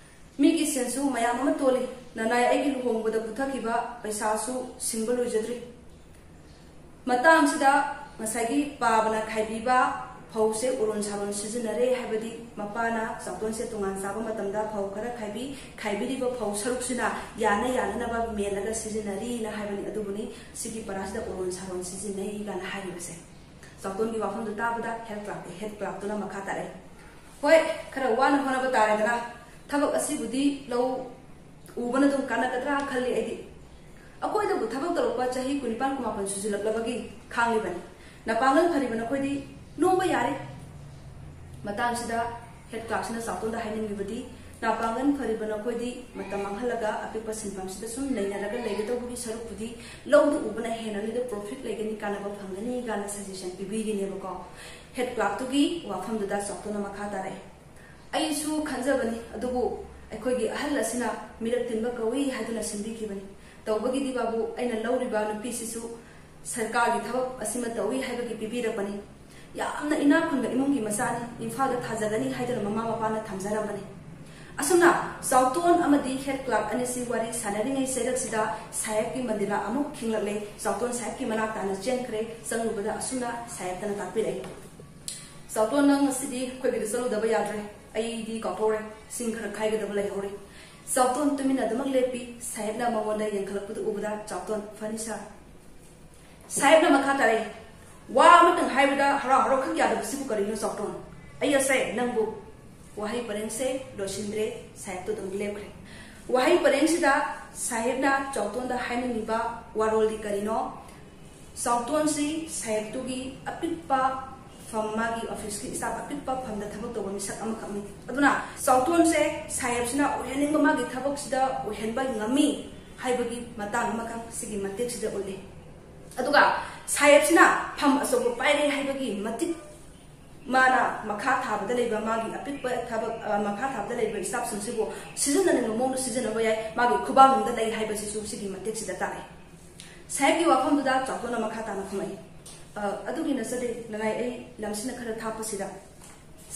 ꯃꯤꯒꯤ ꯁꯦꯟꯁꯨ ꯃꯌꯥꯝ ꯑꯃ ꯇꯣꯜꯂꯤ꯫ ꯅꯅꯥꯏ ꯑꯩꯒꯤ ꯂꯨꯍꯣꯡꯕꯗ ꯄꯨꯊꯈꯤꯕ ꯄꯩꯁꯥꯁꯨ ꯁꯤꯡꯕ ꯂꯣꯏꯖꯗ꯭ꯔꯤ꯫ ꯃꯇꯥꯡꯁꯤꯗ ꯉꯁꯥꯏꯒꯤ ꯄꯥꯕꯅ ꯈꯥꯏꯕꯤꯕ ꯐꯧꯁꯦ ꯎꯔꯣꯟ ꯁꯥꯔꯣꯟ ꯁꯤꯖꯤꯟꯅꯔꯦ ꯍꯥꯏꯕꯗꯤ ꯃꯄꯥꯅ ꯆꯥꯎꯇꯣꯟꯁꯦ ꯇꯣꯉꯥꯟ ꯆꯥꯕ ꯃꯇꯝꯗ ꯐꯧ ꯈꯔ ꯈꯥꯏꯕꯤ, ꯈꯥꯏꯕꯤꯔꯤꯕ ꯐꯧ ꯁꯔꯨꯛꯁꯤꯅ ꯌꯥꯅ ꯌꯥꯅꯅꯕ ꯃꯦꯜꯂꯒ ꯁꯤꯖꯤꯟꯅꯔꯤꯅ ꯍꯥꯏꯕꯅꯤ꯫ ꯑꯗꯨꯕꯨꯅꯤ ꯁꯤꯒꯤ ꯄꯔꯥꯁꯤꯗ ꯎꯔꯣꯟ ꯁꯥꯔꯣꯟ ꯁꯤꯖꯤꯟꯅꯩ ꯀꯥꯏꯅ ꯍꯥꯏꯔꯤꯕꯁꯦ꯫" ꯆꯥꯎꯇꯣꯟꯒꯤ ꯋꯥꯐꯝꯗꯨ ꯇꯥꯕꯗ ꯍꯦꯠ ꯀ꯭ꯂꯥꯔꯛ, ꯍꯦꯠ ꯀ꯭ꯂꯥꯔꯛꯇꯨꯅ ꯃꯈꯥ ꯇꯥꯔꯛꯏ, "ꯍꯣꯏ, ꯈꯔ ꯋꯥꯅ ꯍꯣꯠꯅꯕ ꯇꯥꯔꯦꯗꯅ꯫ ꯊꯕꯛ ꯑꯁꯤꯕꯨꯗꯤ ꯂꯧ ꯎꯕꯅ ꯑꯗꯨꯝ ꯀꯥꯟꯅꯒꯗ꯭ꯔꯥ ꯈꯜꯂꯤ ꯑꯩꯗꯤ꯫ ꯑꯩꯈꯣꯏꯗꯕꯨ ꯊꯕꯛ ꯇꯧꯔꯛꯄ ꯆꯍꯤ ꯀꯨꯟꯅꯤꯄꯥꯟ ꯀꯨꯟꯃꯥꯄꯟ ꯁꯨꯖꯤꯜꯂꯛꯂꯕꯒꯤ ꯈꯥꯡꯂꯤꯕꯅꯤ꯫ ꯅꯄꯥꯡꯒꯜ ꯐꯔꯤꯕ ꯅꯈꯣꯏꯗꯤ ꯅꯣꯝꯕ ꯌꯥꯔꯦ꯫" ꯃꯇꯥꯡꯁꯤꯗ ꯍꯦꯠ ꯀ꯭ꯂꯥꯔꯛꯁꯤꯅ ꯆꯥꯎꯇꯣꯟꯗ ꯍꯥꯏꯅꯤꯡꯂꯤꯕꯗꯤ, ꯅꯄꯥꯡꯒꯜ ꯐꯔꯤꯕ ꯅꯈꯣꯏꯗꯤ ꯃꯇꯝ ꯃꯥꯡꯍꯜꯂꯒ ꯑꯄꯤꯛꯄ ꯁꯤꯟꯐꯝꯁꯤꯗ ꯁꯨꯝ ꯅꯩꯅꯔꯒ ꯂꯩꯒꯗꯧꯕꯒꯤ ꯁꯔꯨꯛꯄꯨꯗꯤ ꯂꯧꯗꯨ ꯎꯕꯅ ꯍꯦꯟꯅ ꯅꯣꯏꯗ ꯄ꯭ꯔꯣꯐꯤꯠ ꯂꯩꯒꯅꯤ, ꯀꯥꯟꯅꯕ ꯐꯪꯒꯅꯤ ꯀꯥꯏꯅ ꯁꯖꯦꯁꯟ ꯄꯤꯕꯤꯔꯤꯅꯦꯕꯀꯣ꯫ ꯍꯦꯠ ꯀ꯭ꯂꯥꯔꯛꯇꯨꯒꯤ ꯋꯥꯐꯝꯗꯨꯗ ꯆꯥꯎꯇꯣꯟꯅ ꯃꯈꯥ ꯇꯥꯔꯛꯑꯦ, "ꯑꯩꯁꯨ ꯈꯟꯖꯕꯅꯤ, ꯑꯗꯨꯕꯨ ꯑꯩꯈꯣꯏꯒꯤ ꯑꯍꯜ ꯑꯁꯤꯅ ꯃꯤꯔꯛ ꯇꯤꯟꯕ ꯀꯧꯏ ꯍꯥꯏꯗꯨꯅ ꯁꯤꯟꯕꯤꯈꯤꯕꯅꯤ꯫ ꯇꯧꯕꯒꯤꯗꯤ ꯕꯥꯕꯨ, ꯑꯩꯅ ꯂꯧꯔꯤꯕ ꯅꯨꯄꯤꯁꯤꯁꯨ ꯁꯔꯀꯥꯔꯒꯤ ꯊꯕꯛ ꯑꯁꯤꯃ ꯇꯧꯏ ꯍꯥꯏꯕꯒꯤ ꯄꯤꯕꯤꯔꯛꯄꯅꯤ꯫ ꯌꯥꯝꯅ ꯏꯅꯥꯛ ꯈꯨꯟꯕ ꯏꯃꯨꯡꯒꯤ ꯃꯆꯥꯅꯤ, ꯏꯝꯐꯥꯜꯗ ꯊꯥꯖꯒꯅꯤ ꯍꯥꯏꯗꯨꯅ ꯃꯃꯥ ꯃꯄꯥꯅ ꯊꯝꯖꯔꯝꯕꯅꯤ꯫ ꯑꯁꯨꯝꯅ ꯆꯥꯎꯇꯣꯟ ꯑꯃꯗꯤ ꯍꯦꯗ ꯀ꯭ꯂꯥꯔꯛ ꯑꯅꯤꯁꯤ ꯋꯥꯔꯤ ꯁꯥꯟꯅꯔꯤꯉꯩ ꯆꯩꯔꯛꯁꯤꯗ ꯁꯥꯍꯦꯕꯀꯤ ꯃꯟꯗꯤꯂꯥ ꯑꯃꯨꯛ ꯈꯤꯡꯂꯛꯂꯦ꯫ ꯆꯥꯎꯇꯣꯟ ꯁꯥꯍꯦꯕꯀꯤ ꯃꯅꯥꯛ ꯇꯥꯅ ꯆꯦꯟꯈ꯭ꯔꯦ꯫ ꯆꯪꯂꯨꯕꯗ ꯑꯁꯨꯝꯅ ꯁꯥꯍꯦꯕꯇꯅ ꯇꯥꯛꯄꯤꯔꯛꯏ, "ꯆꯥꯎꯇꯣꯟ, ꯅꯪ ꯉꯁꯤꯗꯤ ꯑꯩꯈꯣꯏꯒꯤꯗ ꯆꯠꯂꯨꯗꯕ ꯌꯥꯗ꯭ꯔꯦ꯫ ꯑꯩꯗꯤ ꯀꯥꯎꯊꯣꯛꯎꯔꯦ꯫ ꯁꯤꯡ ꯈꯔ ꯈꯥꯏꯒꯗꯕ ꯂꯩꯍꯧꯔꯤ꯫" ꯆꯥꯎꯇꯣꯟ ꯇꯨꯃꯤꯟꯅ ꯑꯗꯨꯃꯛ ꯂꯦꯞꯄꯤ꯫ ꯁꯥꯍꯦꯕꯅ ꯃꯉꯣꯟꯗ ꯌꯦꯡꯈꯠꯂꯛꯄꯗꯨ ꯎꯕꯗ ꯆꯥꯎꯇꯣꯟ, "ꯐꯅꯤ ꯁꯥꯔ꯫" ꯁꯥꯍꯦꯕꯅ ꯃꯈꯥ ꯇꯥꯔꯛꯏ, "ꯋꯥ ꯑꯃꯇꯪ ꯍꯥꯏꯕꯗ ꯍꯔꯥꯎ ꯍꯔꯥꯎ ꯈꯛ ꯌꯥꯗꯕꯁꯤꯕꯨ ꯀꯔꯤꯅꯣ ꯆꯥꯎꯇꯣꯟ? ꯑꯩ ꯑꯁꯦ ꯅꯪꯕꯨ꯫" ꯋꯥꯍꯩ ꯄꯔꯦꯡꯁꯦ ꯂꯣꯏꯁꯤꯟꯗ꯭ꯔꯦ, ꯁꯥꯍꯦꯕꯇꯨ ꯑꯗꯨꯝ ꯂꯦꯞꯈ꯭ꯔꯦ꯫ ꯋꯥꯍꯩ ꯄꯔꯦꯡꯁꯤꯗ ꯁꯥꯍꯦꯕꯅ ꯆꯥꯎꯇꯣꯟꯗ ꯍꯥꯏꯅꯤꯡꯂꯤꯕ ꯋꯥꯔꯣꯜꯗꯤ ꯀꯔꯤꯅꯣ? ꯆꯥꯎꯇꯣꯟꯁꯤ ꯁꯥꯍꯦꯕꯇꯨꯒꯤ ꯑꯄꯤꯛꯄ ꯐꯝ, ꯃꯥꯒꯤ ꯑꯣꯐꯤꯁꯀꯤ ꯁ꯭ꯇꯥꯐ ꯑꯄꯤꯛꯄ ꯐꯝꯗ ꯊꯕꯛ ꯇꯧꯕ ꯃꯤꯁꯛ ꯑꯃꯈꯛꯅꯤ꯫ ꯑꯗꯨꯅ ꯆꯥꯎꯇꯣꯟꯁꯦ ꯁꯥꯍꯦꯕꯁꯤꯅ ꯑꯣꯏꯍꯟꯅꯤꯡꯕ ꯃꯥꯒꯤ ꯊꯕꯛꯁꯤꯗ ꯑꯣꯏꯍꯟꯕ ꯉꯝꯃꯤ ꯍꯥꯏꯕꯒꯤ ꯃꯇꯥꯡ ꯑꯃꯈꯛ ꯁꯤꯒꯤ ꯃꯇꯦꯛꯁꯤꯗ ꯎꯠꯂꯤ꯫ ꯑꯗꯨꯒ ꯁꯥꯍꯦꯕꯁꯤꯅ ꯐꯝ ꯑꯆꯧꯕ ꯄꯥꯏꯔꯦ ꯍꯥꯏꯕꯒꯤ ꯃꯇꯤꯛ ꯃꯥꯅ ꯃꯈꯥ ꯊꯥꯕꯗ ꯂꯩꯕ ꯃꯥꯒꯤ ꯑꯄꯤꯛꯄ ꯊꯕꯛ, ꯑ, ꯃꯈꯥ ꯊꯥꯕꯗ ꯂꯩꯕ ꯁ꯭ꯇꯥꯐꯁꯤꯡꯁꯤꯕꯨ ꯁꯤꯖꯤꯟꯅꯅꯤꯡꯕ ꯃꯑꯣꯡꯗ ꯁꯤꯖꯤꯟꯅꯕ ꯌꯥꯏ, ꯃꯥꯒꯤ ꯈꯨꯕꯥꯛꯅꯨꯡꯗ ꯂꯩ ꯍꯥꯏꯕꯁꯤꯁꯨ ꯁꯤꯒꯤ ꯃꯇꯦꯛꯁꯤꯗ ꯇꯥꯛꯑꯦ꯫ ꯁꯥꯍꯦꯕꯀꯤ ꯋꯥꯐꯝꯗꯨꯗ ꯆꯥꯎꯇꯣꯟꯅ ꯃꯈꯥ ꯇꯥꯅ ꯈꯨꯝꯃꯛꯏ, "ꯑ, ꯑꯗꯨꯒꯤ ꯅꯠꯆꯗꯦ ꯅꯉꯥꯏ, ꯑꯩ ꯂꯝꯁꯤꯅ ꯈꯔ ꯊꯥꯞꯄꯁꯤꯗ꯫"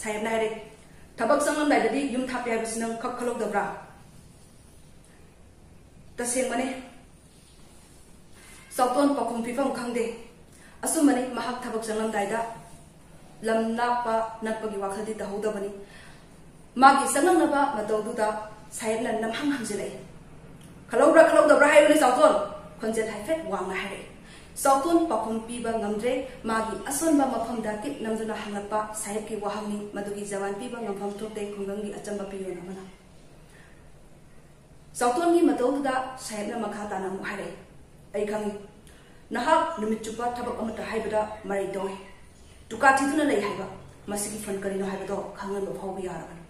ꯁꯥꯍꯦꯕꯅ ꯍꯥꯏꯔꯦ, "ꯊꯕꯛ ꯆꯪꯂꯝꯗꯥꯏꯗꯗꯤ ꯌꯨꯝ ꯊꯥꯞꯄꯦ ꯍꯥꯏꯕꯁꯤ ꯅꯪ ꯈꯛ ꯈꯜꯍꯧꯗꯕ꯭ꯔꯥ?" "ꯇꯁꯦꯡꯕꯅꯦ, ꯆꯥꯎꯇꯣꯟ ꯄꯥꯎꯈꯨꯝ ꯄꯤꯐꯝ ꯈꯪꯗꯦ꯫ ꯑꯆꯨꯝꯕꯅꯤ, ꯃꯍꯥꯛ ꯊꯕꯛ ꯆꯪꯂꯝꯗꯥꯏꯗ ꯂꯝ ꯂꯥꯞꯄ ꯅꯛꯄꯒꯤ ꯋꯥꯈꯜꯗꯤ ꯇꯧꯍꯧꯗꯕꯅꯤ꯫ ꯃꯥꯒꯤ ꯆꯪꯂꯛꯅꯕ ꯃꯇꯧꯗꯨꯗ ꯁꯥꯍꯦꯕꯅ ꯅꯝꯍꯪ ꯍꯪꯖꯤꯜꯂꯛꯏ꯫" "ꯈꯜꯍꯧꯕ꯭ꯔꯥ ꯈꯜꯍꯧꯗꯕ꯭ꯔꯥ ꯍꯥꯏꯕꯅꯤ ꯆꯥꯎꯇꯣꯟ?" ꯈꯣꯟꯖꯦꯜ ꯍꯥꯏꯐꯦꯠ ꯋꯥꯡꯅ ꯍꯥꯏꯔꯛꯏ꯫ ꯆꯥꯎꯇꯣꯟ ꯄꯥꯎꯈꯨꯝ ꯄꯤꯕ ꯉꯝꯗ꯭ꯔꯦ꯫ ꯃꯥꯒꯤ ꯑꯁꯣꯟꯕ ꯃꯐꯝꯗ ꯀꯤꯛ ꯅꯝꯗꯨꯅ ꯍꯪꯂꯛꯄ ꯁꯥꯍꯦꯕꯀꯤ ꯋꯥꯍꯪꯅꯤ꯫ ꯃꯗꯨꯒꯤ ꯖꯋꯥꯟ ꯄꯤꯕ ꯉꯝꯐꯝ ꯊꯣꯛꯇꯦ ꯈꯨꯡꯒꯪꯒꯤ ꯑꯆꯝꯕ ꯄꯤꯌꯣꯟ ꯑꯃꯅ꯫ ꯆꯥꯎꯇꯣꯟꯒꯤ ꯃꯇꯧꯗꯨꯗ ꯁꯥꯍꯦꯕꯅ ꯃꯈꯥ ꯇꯥꯅ ꯑꯃꯨꯛ ꯍꯥꯏꯔꯛꯏ, "ꯑꯩ ꯈꯪꯏ, ꯅꯍꯥꯛ ꯅꯨꯃꯤꯠ ꯆꯨꯞꯄ ꯊꯕꯛ ꯑꯃꯠꯇ ꯍꯥꯏꯕꯗ ꯃꯔꯩ ꯇꯧꯏ꯫ ꯗꯨꯀꯥ ꯊꯤꯗꯨꯅ ꯂꯩ ꯍꯥꯏꯕ꯫ ꯃꯁꯤꯒꯤ ꯐꯟ ꯀꯔꯤꯅꯣ ꯍꯥꯏꯕꯗꯣ ꯈꯪꯍꯟꯕ ꯐꯥꯎꯕ ꯌꯥꯔꯕꯅꯤ꯫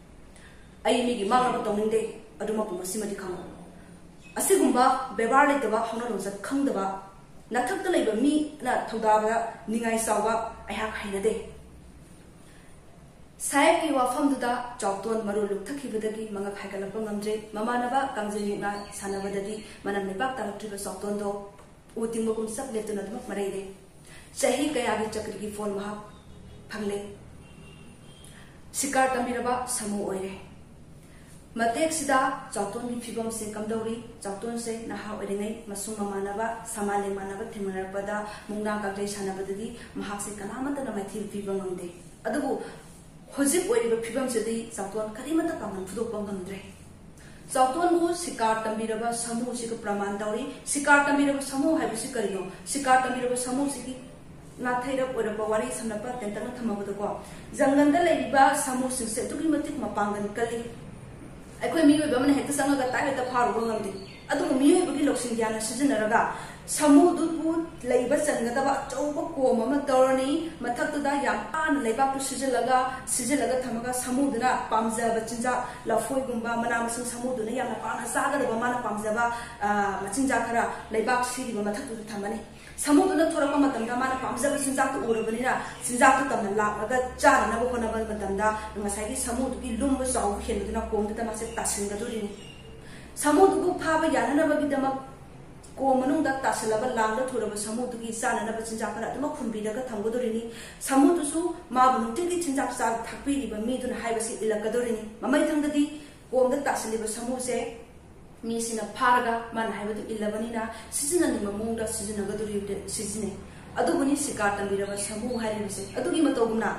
ꯑꯩ ꯃꯤꯒꯤ ꯃꯥꯡꯅꯕ ꯇꯧꯅꯤꯡꯗꯦ, ꯑꯗꯨꯃꯛꯄꯨ ꯃꯁꯤꯃꯗꯤ ꯈꯪꯉꯨ꯫ ꯑꯁꯤꯒꯨꯝꯕ ꯕꯦꯕꯥꯔ ꯂꯩꯇꯕ, ꯍꯧꯅ ꯂꯣꯟꯆꯠ ꯈꯪꯗꯕ, ꯃꯊꯛꯇ ꯂꯩꯕ ꯃꯤꯅ ꯊꯧꯗꯥꯕꯗ ꯅꯤꯡꯉꯥꯏ ꯆꯥꯎꯕ ꯑꯩꯍꯥꯛ ꯍꯩꯅꯗꯦ꯫" ꯁꯥꯍꯦꯕꯀꯤ ꯋꯥꯐꯝꯗꯨꯗ ꯆꯥꯎꯇꯣꯟ ꯃꯔꯨ ꯂꯨꯞꯊꯈꯤꯕꯗꯒꯤ ꯃꯉꯛ ꯍꯥꯏꯒꯠꯂꯛꯄ ꯉꯝꯗ꯭ꯔꯦ꯫ ꯃꯃꯥꯟꯅꯕ ꯀꯥꯡꯖꯩ ꯃꯨꯛꯅꯥ ꯁꯥꯟꯅꯕꯗꯗꯤ ꯃꯅꯝ ꯂꯩꯕꯥꯛ ꯇꯥꯔꯛꯇ꯭ꯔꯤꯕ ꯆꯥꯎꯇꯣꯟꯗꯣ ꯎ ꯇꯤꯡꯕꯒꯨꯝ ꯆꯞ ꯂꯦꯞꯇꯨꯅ ꯑꯗꯨꯃꯛ ꯃꯔꯩꯔꯦ꯫ ꯆꯍꯤ ꯀꯌꯥꯒꯤ ꯆꯀ꯭ꯔꯤꯒꯤ ꯐꯣꯜ ꯃꯍꯥꯛ ꯐꯪꯂꯦ꯫ ꯁꯤꯀꯥꯔ ꯇꯝꯕꯤꯔꯕ ꯁꯥꯃꯨ ꯑꯣꯏꯔꯦ꯫ ꯃꯇꯦꯛꯁꯤꯗ ꯆꯥꯎꯇꯣꯟꯒꯤ ꯐꯤꯕꯝꯁꯦ ꯀꯝꯗꯧꯔꯤ? ꯆꯥꯎꯇꯣꯟꯁꯦ ꯅꯍꯥ ꯑꯣꯏꯔꯤꯉꯩ ꯃꯁꯨꯡ ꯃꯃꯥꯟꯅꯕ, ꯁꯃꯥꯟ ꯂꯦꯡꯃꯥꯟꯅꯕ ꯊꯦꯡꯅꯔꯛꯄꯗ ꯃꯨꯛꯅꯥ ꯀꯥꯡꯖꯩ ꯁꯥꯟꯅꯕꯗꯗꯤ ꯃꯍꯥꯛꯁꯦ ꯀꯅꯥꯃꯠꯇꯅ ꯃꯥꯏꯊꯤꯕ ꯄꯤꯕ ꯉꯝꯗꯦ꯫ ꯑꯗꯨꯕꯨ ꯍꯧꯖꯤꯛ ꯑꯣꯏꯔꯤꯕ ꯐꯤꯕꯝꯁꯤꯗꯤ ꯆꯥꯎꯇꯣꯟ ꯀꯔꯤꯃꯠꯇ ꯄꯥꯡꯒꯜ ꯐꯨꯗꯣꯛꯄ ꯉꯝꯗ꯭ꯔꯦ꯫ ꯆꯥꯎꯇꯣꯟꯕꯨ ꯁꯤꯀꯥꯔ ꯇꯝꯕꯤꯔꯕ ꯁꯥꯃꯨꯁꯤꯒ ꯄ꯭ꯔꯃꯥꯟ ꯇꯧꯔꯤ꯫ ꯁꯤꯀꯥꯔ ꯇꯝꯕꯤꯔꯕ ꯁꯥꯃꯨ ꯍꯥꯏꯕꯁꯤ ꯀꯔꯤꯅꯣ? ꯁꯤꯀꯥꯔ ꯇꯝꯕꯤꯔꯕ ꯁꯥꯃꯨꯁꯤꯒꯤ ꯅꯥꯊꯩꯔꯞ ꯑꯣꯏꯔꯕ ꯋꯥꯔꯤ ꯁꯝꯂꯞꯄ ꯇꯦꯟꯇꯛꯅ ꯊꯝꯃꯕꯗꯀꯣ, ꯖꯪꯒꯜꯗ ꯂꯩꯔꯤꯕ ꯁꯥꯃꯨꯁꯤꯡꯁꯦ ꯑꯗꯨꯛꯀꯤ ꯃꯇꯤꯛ ꯃꯄꯥꯡꯒꯜ ꯀꯜꯂꯤ꯫ ꯑꯩꯈꯣꯏ ꯃꯤꯑꯣꯏꯕ ꯑꯃꯅ ꯍꯦꯛꯇ ꯆꯪꯉꯒ ꯇꯥꯏ ꯍꯦꯛꯇ ꯐꯥꯔꯨꯕ ꯉꯝꯗꯦ꯫ ꯑꯗꯨꯕꯨ ꯃꯤꯑꯣꯏꯕꯒꯤ ꯂꯧꯁꯤꯡ ꯒ꯭ꯌꯥꯟꯅ ꯁꯤꯖꯤꯟꯅꯔꯒ ꯁꯥꯃꯨꯗꯨꯕꯨ ꯂꯩꯕ ꯆꯟꯒꯗꯕ ꯑꯆꯧꯕ ꯀꯣꯝ ꯑꯃ ꯇꯧꯔꯅꯤ꯫ ꯃꯊꯛꯇꯨꯗ ꯌꯥꯝ ꯄꯥꯅ ꯂꯩꯕꯥꯛꯇꯨ ꯁꯤꯖꯤꯜꯂꯒ, ꯁꯤꯖꯤꯜꯂꯒ ꯊꯝꯃꯒ ꯁꯥꯃꯨꯗꯨꯅ ꯄꯥꯝꯖꯕ ꯆꯤꯟꯖꯥꯛ, ꯂꯐꯣꯏꯒꯨꯝꯕ, ꯃꯅꯥ ꯃꯁꯤꯡ, ꯁꯥꯃꯨꯗꯨꯅ ꯌꯥꯝꯅ ꯄꯥꯝꯅ ꯆꯥꯒꯗꯕ, ꯃꯥꯅ ꯄꯥꯝꯖꯕ, ꯑ, ꯃꯆꯤꯟꯖꯥꯛ ꯈꯔ ꯂꯩꯕꯥꯛ ꯁꯤꯔꯤꯕ ꯃꯊꯛꯇꯨꯗ ꯊꯝꯃꯅꯤ꯫ ꯁꯥꯃꯨꯗꯨꯅ ꯊꯣꯔꯛꯄ ꯃꯇꯝꯗ ꯃꯥꯅ ꯄꯥꯝꯖꯕ ꯆꯤꯟꯖꯥꯛꯇꯨ ꯎꯔꯕꯅꯤꯅ, ꯆꯤꯟꯖꯥꯛꯇꯨ ꯇꯝꯅ ꯂꯥꯛꯂꯒ ꯆꯥꯅꯅꯕ ꯍꯣꯠꯅꯕ ꯃꯇꯝꯗ ꯉꯁꯥꯏꯒꯤ ꯁꯥꯃꯨꯗꯨꯒꯤ ꯂꯨꯝꯕ ꯆꯥꯎꯕ ꯍꯦꯟꯕꯗꯨꯅ ꯀꯣꯝꯗꯨꯗ ꯃꯥꯁꯦ ꯇꯥꯁꯤꯟꯒꯗꯣꯔꯤꯅꯤ꯫ ꯁꯥꯃꯨꯗꯨꯕꯨ ꯐꯥꯕ ꯌꯥꯅꯅꯕꯒꯤꯗꯃꯛ ꯀꯣꯝ ꯃꯅꯨꯡꯗ ꯇꯥꯁꯤꯜꯂꯕ ꯂꯥꯡꯗ ꯊꯨꯔꯕ ꯁꯥꯃꯨꯗꯨꯒꯤ ꯆꯥꯅꯅꯕ ꯆꯤꯟꯖꯥꯛ ꯈꯔ ꯑꯗꯨꯃꯛ ꯈꯨꯝꯕꯤꯔꯒ ꯊꯝꯒꯗꯣꯔꯤꯅꯤ꯫ ꯁꯥꯃꯨꯗꯨꯁꯨ ꯃꯥꯕꯨ ꯅꯨꯡꯇꯤꯒꯤ ꯆꯤꯟꯖꯥꯛ ꯆꯥ ꯊꯥꯛꯄꯤꯔꯤꯕ ꯃꯤꯗꯨꯅ ꯍꯥꯏꯕꯁꯤ ꯏꯜꯂꯛꯀꯗꯣꯔꯤꯅꯤ꯫ ꯃꯃꯩꯊꯪꯗꯗꯤ ꯀꯣꯝꯗ ꯇꯥꯁꯤꯜꯂꯤꯕ ꯁꯥꯃꯨꯁꯦ ꯃꯤꯁꯤꯅ ꯐꯥꯔꯒ ꯃꯥꯅ ꯍꯥꯏꯕꯗꯨ ꯏꯜꯂꯕꯅꯤꯅ ꯁꯤꯖꯤꯟꯅꯅꯤꯡꯕ ꯃꯑꯣꯡꯗ ꯁꯤꯖꯤꯟꯅꯒꯗꯣꯔꯤꯕꯗ ꯁꯤꯖꯤꯟꯅꯩ꯫ ꯑꯗꯨꯕꯨꯅꯤ ꯁꯤꯀꯥꯔ ꯇꯝꯕꯤꯔꯕ ꯁꯥꯃꯨ ꯍꯥꯏꯔꯤꯕꯁꯦ꯫ ꯑꯗꯨꯒꯤ ꯃꯇꯧꯒꯨꯝꯅ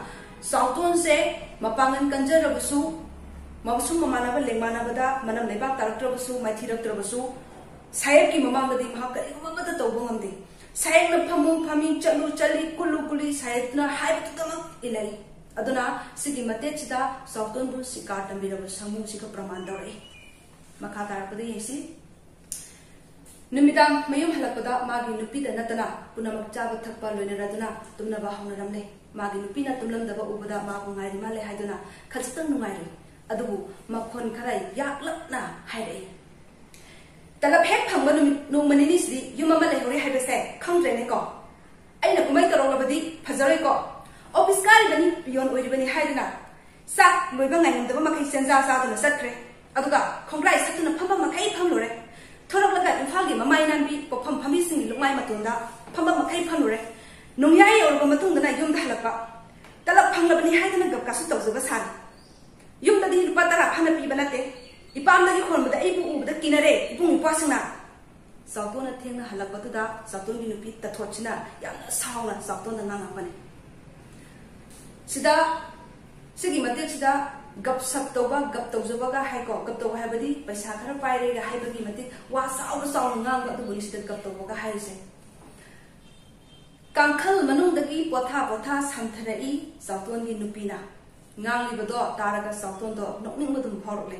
ꯆꯥꯎꯇꯣꯟꯁꯦ ꯃꯄꯥꯡꯒꯜ ꯀꯟꯖꯔꯕꯁꯨ, ꯃꯁꯨꯡ ꯃꯃꯥꯟꯅꯕ ꯂꯦꯡꯃꯥꯟꯅꯕꯗ ꯃꯅꯝ ꯂꯩꯕꯥꯛ ꯇꯥꯔꯛꯇ꯭ꯔꯕꯁꯨ, ꯃꯥꯏꯊꯤꯔꯛꯇ꯭ꯔꯕꯁꯨ, ꯁꯥꯍꯦꯕꯀꯤ ꯃꯃꯥꯡꯗꯗꯤ ꯃꯍꯥꯛ ꯀꯔꯤꯒꯨꯝꯕ ꯑꯃꯠꯇ ꯇꯧꯕ ꯉꯝꯗꯦ꯫ ꯁꯥꯍꯦꯕꯅ ꯐꯝꯃꯨ ꯐꯝꯃꯤ, ꯆꯠꯂꯨ ꯆꯠꯂꯤ, ꯀꯨꯜꯂꯨ ꯀꯨꯜꯂꯤ, ꯁꯥꯍꯦꯕꯅ ꯍꯥꯏꯕꯗꯨꯗꯃꯛ ꯏꯜꯂꯛꯏ꯫ ꯑꯗꯨꯅ ꯁꯤꯒꯤ ꯃꯇꯦꯛꯁꯤꯗ ꯆꯥꯎꯇꯣꯟꯕꯨ ꯁꯤꯀꯥꯔ ꯇꯝꯕꯤꯔꯕ ꯁꯥꯃꯨꯁꯤꯒ ꯄ꯭ꯔꯃꯥꯟ ꯇꯧꯔꯛꯏ꯫ ꯃꯈꯥ ꯇꯥꯔꯛꯄꯗ ꯌꯦꯡꯁꯤ꯫ ꯅꯨꯃꯤꯗꯥꯡ ꯃꯌꯨꯝ ꯍꯜꯂꯛꯄꯗ ꯃꯥꯒꯤ ꯅꯨꯄꯤꯗ ꯅꯠꯇꯅ ꯄꯨꯝꯅꯃꯛ ꯆꯥꯕ ꯊꯛꯄ ꯂꯣꯏꯅꯔꯗꯨꯅ ꯇꯨꯝꯅꯕ ꯍꯧꯅꯔꯝꯂꯦ꯫ ꯃꯥꯒꯤ ꯅꯨꯄꯤꯅ ꯇꯨꯝꯂꯝꯗꯕ ꯎꯕꯗ ꯃꯥꯕꯨ ꯉꯥꯏꯔꯤ ꯃꯥꯜꯂꯦ ꯍꯥꯏꯗꯨꯅ ꯈꯖꯤꯛꯇꯪ ꯅꯨꯡꯉꯥꯏꯔꯨꯏ꯫ ꯑꯗꯨꯕꯨ ꯃꯈꯣꯟ ꯈꯔ ꯌꯥꯛꯂꯞꯅ ꯍꯥꯏꯔꯛꯏ, "ꯇꯂꯞ ꯍꯦꯛ ꯐꯪꯕ ꯅꯨꯃꯤꯠ ꯅꯣꯡꯃ ꯅꯤꯅꯤꯁꯤꯗꯤ ꯌꯨꯝ ꯑꯃ ꯂꯩꯍꯧꯔꯦ ꯍꯥꯏꯕꯁꯦ ꯈꯪꯗ꯭ꯔꯦꯅꯦꯀꯣ꯫ ꯑꯩꯅ ꯀꯨꯝꯍꯩ ꯇꯧꯔꯛꯂꯕꯗꯤ ꯐꯖꯔꯣꯏꯀꯣ꯫ ꯑꯣꯐꯤꯁ ꯀꯥꯔꯤꯕꯅꯤ, ꯄꯤꯌꯣꯟ ꯑꯣꯏꯔꯤꯕꯅꯤ ꯍꯥꯏꯗꯨꯅ ꯆꯥꯛ ꯂꯣꯏꯕ ꯉꯥꯏꯉꯝꯗꯕ ꯃꯈꯩ ꯆꯦꯟꯖꯥ ꯆꯥꯗꯨꯅ ꯆꯠꯈ꯭ꯔꯦ꯫ ꯑꯗꯨꯒ ꯈꯣꯡꯒ꯭ꯔꯥꯏ ꯁꯠꯇꯨꯅ ꯐꯝꯕ ꯃꯈꯩ ꯐꯝꯂꯨꯔꯦ꯫ ꯊꯣꯔꯛꯂꯒ ꯏꯝꯐꯥꯜꯒꯤ ꯃꯃꯥꯏ ꯅꯥꯟꯕꯤ ꯄꯣꯛꯐꯝ ꯐꯝꯕꯤꯁꯤꯡꯒꯤ ꯂꯨꯛꯃꯥꯏ ꯃꯇꯣꯟꯗ ꯐꯝꯕ ꯃꯈꯩ ꯐꯝꯂꯨꯔꯦ꯫ ꯅꯣꯡꯌꯥꯏ ꯌꯧꯔꯕ ꯃꯇꯨꯡꯗꯅ ꯌꯨꯝꯗ ꯍꯜꯂꯛꯄ꯫ ꯇꯂꯞ ꯐꯪꯂꯕꯅꯤ ꯍꯥꯏꯗꯨꯅ ꯒꯞꯀꯥꯁꯨ ꯇꯧꯖꯕ ꯁꯥꯔꯤ꯫ ꯌꯨꯝꯗꯗꯤ ꯂꯨꯄꯥ ꯇꯔꯥ ꯐꯥꯅ ꯄꯤꯕ ꯅꯠꯇꯦ꯫ ꯏꯄꯥꯝꯗꯒꯤ ꯈꯣꯟꯕꯗ ꯑꯩꯕꯨ ꯎꯕꯗ ꯀꯤꯅꯔꯦ ꯏꯕꯨꯡ ꯏꯄ꯭ꯋꯥꯁꯤꯡꯅ꯫ ꯆꯥꯎꯇꯣꯟꯅ ꯊꯦꯡꯅ ꯍꯜꯂꯛꯄꯗꯨꯗ ꯆꯥꯎꯇꯣꯟꯒꯤ ꯅꯨꯄꯤ ꯇꯊꯣꯠꯁꯤꯅ ꯌꯥꯝꯅ ꯁꯥꯎꯅ ꯆꯥꯎꯇꯣꯟꯗ ꯉꯥꯡꯉꯛꯄꯅꯤ꯫ ꯁꯤꯗ, ꯁꯤꯒꯤ ꯃꯇꯦꯛꯁꯤꯗ ꯒꯞ ꯁꯞ ꯇꯧꯕ, ꯒꯞ ꯇꯧꯖꯕꯒ ꯍꯥꯏꯀꯣ꯫ ꯒꯞ ꯇꯧꯕ ꯍꯥꯏꯕꯗꯤ ꯄꯩꯁꯥ ꯈꯔ ꯄꯥꯏꯔꯦꯒ ꯍꯥꯏꯕꯒꯤ ꯃꯇꯤꯛ ꯋꯥ ꯆꯥꯎꯅ ꯆꯥꯎꯅ ꯉꯥꯡꯕ ꯑꯗꯨꯕꯨꯅꯤ ꯁꯤꯗ ꯒꯞ ꯇꯧꯕꯒ ꯍꯥꯏꯔꯤꯁꯦ꯫ ꯀꯥꯡꯈꯜ ꯃꯅꯨꯡꯗꯒꯤ ꯄꯣꯊꯥ ꯄꯣꯊꯥ ꯁꯝꯊꯔꯛꯏ ꯆꯥꯎꯇꯣꯟꯒꯤ ꯅꯨꯄꯤꯅ꯫ ꯉꯥꯡꯂꯤꯕꯗꯣ ꯇꯥꯔꯒ ꯆꯥꯎꯇꯣꯟꯗꯣ ꯅꯣꯛꯅꯤꯡꯕꯗꯨꯝ ꯐꯥꯎꯔꯛꯂꯦ꯫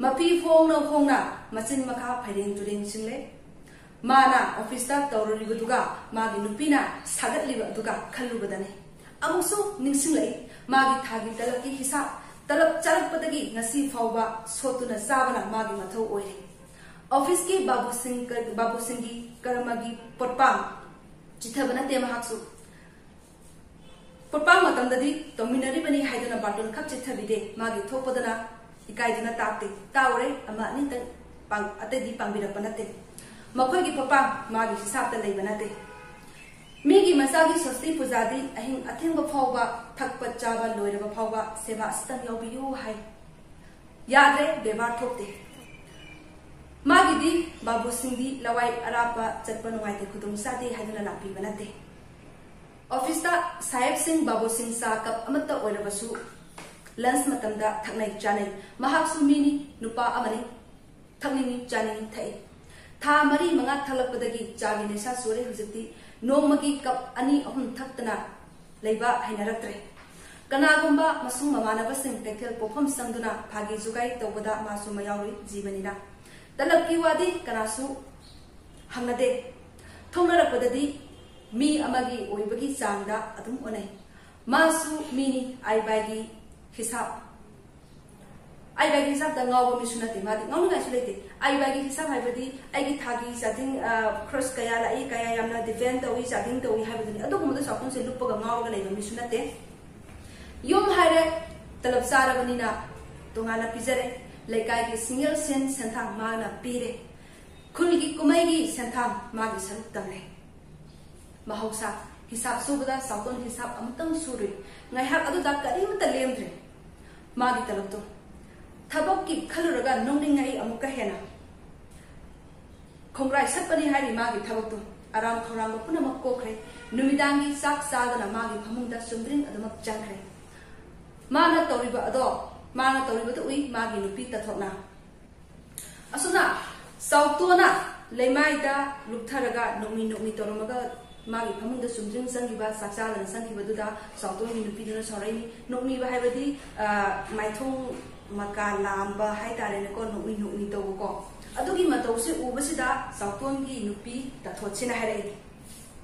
ꯃꯄꯤ ꯐꯣꯡꯅ ꯐꯣꯡꯅ ꯃꯆꯤꯟ ꯃꯈꯥ ꯐꯩꯔꯦꯡ ꯇꯨꯔꯦꯡ ꯆꯤꯡꯂꯦ꯫ ꯃꯥꯅ ꯑꯣꯐꯤꯁꯇ ꯇꯧꯔꯨꯔꯤꯕꯗꯨꯒ ꯃꯥꯒꯤ ꯅꯨꯄꯤꯅ ꯁꯥꯒꯠꯂꯤꯕ ꯑꯗꯨꯒ ꯈꯜꯂꯨꯕꯗꯅꯦ ꯑꯃꯨꯛꯁꯨ ꯅꯤꯡꯁꯤꯡꯂꯛꯏ꯫ ꯃꯥꯒꯤ ꯊꯥꯒꯤ ꯇꯂꯕꯀꯤ ꯍꯤꯁꯥꯞ, ꯇꯂꯕ ꯆꯥꯔꯛꯄꯗꯒꯤ ꯉꯁꯤ ꯐꯥꯎꯕ ꯁꯣꯠꯇꯨꯅ ꯆꯥꯕꯅ ꯃꯥꯒꯤ ꯃꯊꯧ ꯑꯣꯏꯔꯦ꯫ ꯑꯣꯐꯤꯁꯀꯤ ꯕꯥꯕꯨꯁꯤꯡ, ꯕꯥꯕꯨꯁꯤꯡꯒꯤ ꯀꯔꯃꯒꯤ ꯄꯣꯠꯄꯥꯡ ꯆꯤꯊꯕ ꯅꯠꯇꯦ ꯃꯍꯥꯛꯁꯨ꯫ ꯄꯣꯠꯄꯥꯡ ꯃꯇꯝꯗꯗꯤ ꯇꯧꯃꯤꯟꯅꯔꯤꯕꯅꯤ ꯍꯥꯏꯗꯨꯅ ꯕꯥꯔꯇꯣꯟ ꯈꯛ ꯆꯤꯊꯕꯤꯗꯦ꯫ ꯃꯥꯒꯤ ꯊꯣꯛꯄꯗꯅ ꯏꯀꯥꯏꯗꯨꯅ ꯇꯥꯛꯇꯦ꯫ ꯇꯥꯎꯔꯦ, ꯑꯃ ꯑꯅꯤꯇꯪ ꯄꯥꯡ-, ꯑꯇꯩꯗꯤ ꯄꯥꯡꯕꯤꯔꯛꯄ ꯅꯠꯇꯦ꯫ ꯃꯈꯣꯏꯒꯤ ꯄꯣꯠꯄꯥꯡ ꯃꯥꯒꯤ ꯍꯤꯁꯥꯞꯇ ꯂꯩꯕ ꯅꯠꯇꯦ꯫ ꯃꯤꯒꯤ ꯃꯆꯥꯒꯤ ꯁꯣꯁꯇꯤ ꯄꯨꯖꯥꯗꯤ ꯑꯍꯤꯡ ꯑꯊꯦꯡꯕ ꯐꯥꯎꯕ ꯊꯛꯄ ꯆꯥꯕ ꯂꯣꯏꯔꯕ ꯐꯥꯎꯕ ꯁꯦꯕꯥ ꯑꯁꯤꯇꯪ ꯌꯥꯎꯕꯤꯌꯨ ꯍꯥꯏ꯫ ꯌꯥꯗ꯭ꯔꯦ, ꯕꯦꯕꯥꯔ ꯊꯣꯛꯇꯦ꯫ ꯃꯥꯒꯤꯗꯤ ꯕꯥꯕꯨꯁꯤꯡꯗꯤ ꯂꯋꯥꯏ ꯑꯔꯥꯞꯄ ꯆꯠꯄ ꯅꯨꯡꯉꯥꯏꯇꯦ, ꯈꯨꯗꯣꯡ ꯆꯥꯗꯦ ꯍꯥꯏꯗꯨꯅ ꯂꯥꯛꯄꯤꯕ ꯅꯠꯇꯦ꯫ ꯑꯣꯐꯤꯁꯇ ꯁꯥꯍꯦꯕꯁꯤꯡ ꯕꯥꯕꯨꯁꯤꯡ ꯆꯥ ꯀꯞ ꯑꯃꯠꯇ ꯑꯣꯏꯔꯕꯁꯨ ꯂꯟꯁ ꯃꯇꯝꯗ ꯊꯛꯅꯩ ꯆꯥꯅꯩ꯫ ꯃꯍꯥꯛꯁꯨ ꯃꯤꯅꯤ, ꯅꯨꯄꯥ ꯑꯃꯅꯤ, ꯊꯛꯅꯤꯡꯉꯤ ꯆꯥꯅꯤꯡꯉꯤ ꯊꯛꯏ꯫ ꯊꯥ ꯃꯔꯤ ꯃꯉꯥ ꯊꯛꯂꯛꯄꯗꯒꯤ ꯆꯥꯒꯤ ꯅꯤꯁꯥ ꯆꯨꯔꯦ꯫ ꯍꯧꯖꯤꯛꯇꯤ ꯅꯣꯡꯃꯒꯤ ꯀꯞ ꯑꯅꯤ ꯑꯍꯨꯝ ꯊꯛꯇꯅ ꯂꯩꯕ ꯍꯩꯅꯔꯛꯇ꯭ꯔꯦ꯫ ꯀꯅꯥꯒꯨꯝꯕ ꯃꯁꯨꯡ ꯃꯃꯥꯟꯅꯕꯁꯤꯡ ꯀꯩꯊꯦꯜ ꯄꯣꯛꯐꯝ ꯆꯪꯗꯨꯅ ꯐꯥꯒꯤ ꯖꯨꯒꯥꯏ ꯇꯧꯕꯗ ꯃꯥꯁꯨ ꯃꯌꯥꯎꯔꯤ꯫ ꯖꯤꯕꯅꯤꯅ ꯇꯂꯕꯀꯤ ꯋꯥꯗꯤ ꯀꯅꯥꯁꯨ ꯍꯪꯅꯗꯦ꯫ ꯊꯣꯛꯅꯔꯛꯄꯗꯗꯤ ꯃꯤ ꯑꯃꯒꯤ ꯑꯣꯏꯕꯒꯤ ꯆꯥꯡꯗ ꯑꯗꯨꯝ ꯑꯣꯟꯅꯩ꯫ ꯃꯥꯁꯨ ꯃꯤꯅꯤ, ꯑꯥꯏ ꯕꯥꯏꯒꯤ ꯍꯤꯁꯥꯞ ꯑꯥꯏ ꯕꯥꯏꯒꯤ ꯍꯤꯁꯥꯞꯇ ꯉꯥꯎꯕ ꯃꯤꯁꯨ ꯅꯠꯇꯦ꯫ ꯃꯥꯗꯤ ꯉꯥꯎꯅꯤꯡꯉꯥꯏꯁꯨ ꯂꯩꯇꯦ꯫ ꯑꯥꯏ ꯕꯥꯏꯒꯤ ꯍꯤꯁꯥꯞ ꯍꯥꯏꯕꯗꯤ ꯑꯩꯒꯤ ꯊꯥꯒꯤ ꯆꯥꯗꯤꯡ, ꯑ, ꯈꯔꯁ ꯀꯌꯥ ꯂꯥꯛꯏ, ꯀꯌꯥ ꯌꯥꯝꯅ ꯗꯤꯄꯦꯟ ꯇꯧꯏ, ꯆꯥꯗꯤꯡ ꯇꯧꯏ ꯍꯥꯏꯕꯗꯨꯅꯤ꯫ ꯑꯗꯨꯒꯨꯝꯕꯗ ꯆꯥꯎꯈꯨꯝꯁꯦ ꯂꯨꯞꯄꯒ ꯉꯥꯎꯔꯒ ꯂꯩꯕ ꯃꯤꯁꯨ ꯅꯠꯇꯦ꯫ ꯌꯨꯝ ꯍꯥꯏꯔꯦ, ꯇꯂꯕ ꯆꯥꯔꯕꯅꯤꯅ ꯇꯣꯉꯥꯟꯅ ꯄꯤꯖꯔꯦ꯫ ꯂꯩꯀꯥꯏꯒꯤ ꯁꯤꯡꯌꯦꯜ ꯁꯦꯟ ꯁꯦꯟꯊꯥꯡ ꯃꯥꯅ ꯄꯤꯔꯦ꯫ ꯈꯨꯜꯒꯤ ꯀꯨꯝꯍꯩꯒꯤ ꯁꯦꯟꯊꯥꯡ ꯃꯥꯒꯤ ꯁꯔꯨꯛ ꯇꯝꯂꯦ꯫ ꯃꯍꯧꯁꯥ ꯍꯤꯁꯥꯞ ꯁꯨꯕꯗ ꯆꯥꯎꯇꯣꯟ ꯍꯤꯁꯥꯞ ꯑꯃꯨꯛꯇꯪ ꯁꯨꯔꯨꯏ꯫ ꯉꯥꯏꯍꯥꯛ ꯑꯗꯨꯗ ꯀꯔꯤꯃꯠꯇ ꯂꯦꯝꯗ꯭ꯔꯦ꯫ ꯃꯥꯒꯤ ꯇꯂꯕꯇꯣ ꯊꯕꯛꯀꯤ ꯈꯜꯂꯨꯔꯒ ꯅꯣꯛꯅꯤꯡꯉꯛꯏ ꯑꯃꯨꯛꯀ ꯍꯦꯟꯅ꯫ ꯈꯣꯡꯒ꯭ꯔꯥꯏ ꯁꯠꯄꯅꯤ ꯍꯥꯏꯔꯤ ꯃꯥꯒꯤ ꯊꯕꯛꯇꯨ꯫ ꯑꯔꯥꯝ ꯈꯧꯔꯥꯡꯕ ꯄꯨꯝꯅꯃꯛ ꯀꯣꯛꯈ꯭ꯔꯦ꯫ ꯅꯨꯃꯤꯗꯥꯡꯒꯤ ꯆꯥꯛ ꯆꯥꯗꯅ ꯃꯥꯒꯤ ꯐꯃꯨꯡꯗ ꯆꯨꯝꯗ꯭ꯔꯤꯡ ꯑꯗꯨꯃꯛ ꯆꯪꯈ꯭ꯔꯦ꯫ ꯃꯥꯅ ꯇꯧꯔꯤꯕ ꯑꯗꯣ, ꯃꯥꯅ ꯇꯧꯔꯤꯕꯗꯨ ꯎꯏ ꯃꯥꯒꯤ ꯅꯨꯄꯤ ꯇꯥꯊꯣꯠꯅ꯫ ꯑꯁꯨꯝꯅ ꯆꯥꯎꯇꯣꯅ ꯂꯩꯃꯥꯏꯗ ꯂꯨꯞꯊꯔꯒ ꯅꯣꯛꯃꯤ ꯅꯣꯛꯃꯤ ꯇꯧꯔꯝꯃꯒ ꯃꯥꯒꯤ ꯐꯃꯨꯡꯗ ꯆꯨꯝꯗ꯭ꯔꯤꯡ ꯆꯪꯈꯤꯕ, ꯆꯥꯛ ꯆꯥꯗꯅ ꯆꯪꯈꯤꯕꯗꯨꯗ ꯆꯥꯎꯇꯣꯟꯒꯤ ꯅꯨꯄꯤꯗꯨꯅ ꯁꯥꯎꯔꯛꯏꯅꯤ꯫ ꯅꯣꯛꯃꯤꯕ ꯍꯥꯏꯕꯗꯤ, ꯑ, ꯃꯥꯏꯊꯣꯡ ꯃꯀꯥ ꯂꯥꯝꯕ ꯍꯥꯏꯇꯥꯔꯦꯅꯦꯀꯣ, ꯅꯣꯛꯃꯤ ꯅꯣꯛꯃꯤ ꯇꯧꯕꯀꯣ꯫ ꯑꯗꯨꯒꯤ ꯃꯇꯧꯁꯦ ꯎꯕꯁꯤꯗ ꯆꯥꯎꯇꯣꯟꯒꯤ ꯅꯨꯄꯤ ꯇꯥꯊꯣꯠꯁꯤꯅ ꯍꯥꯏꯔꯛꯏ,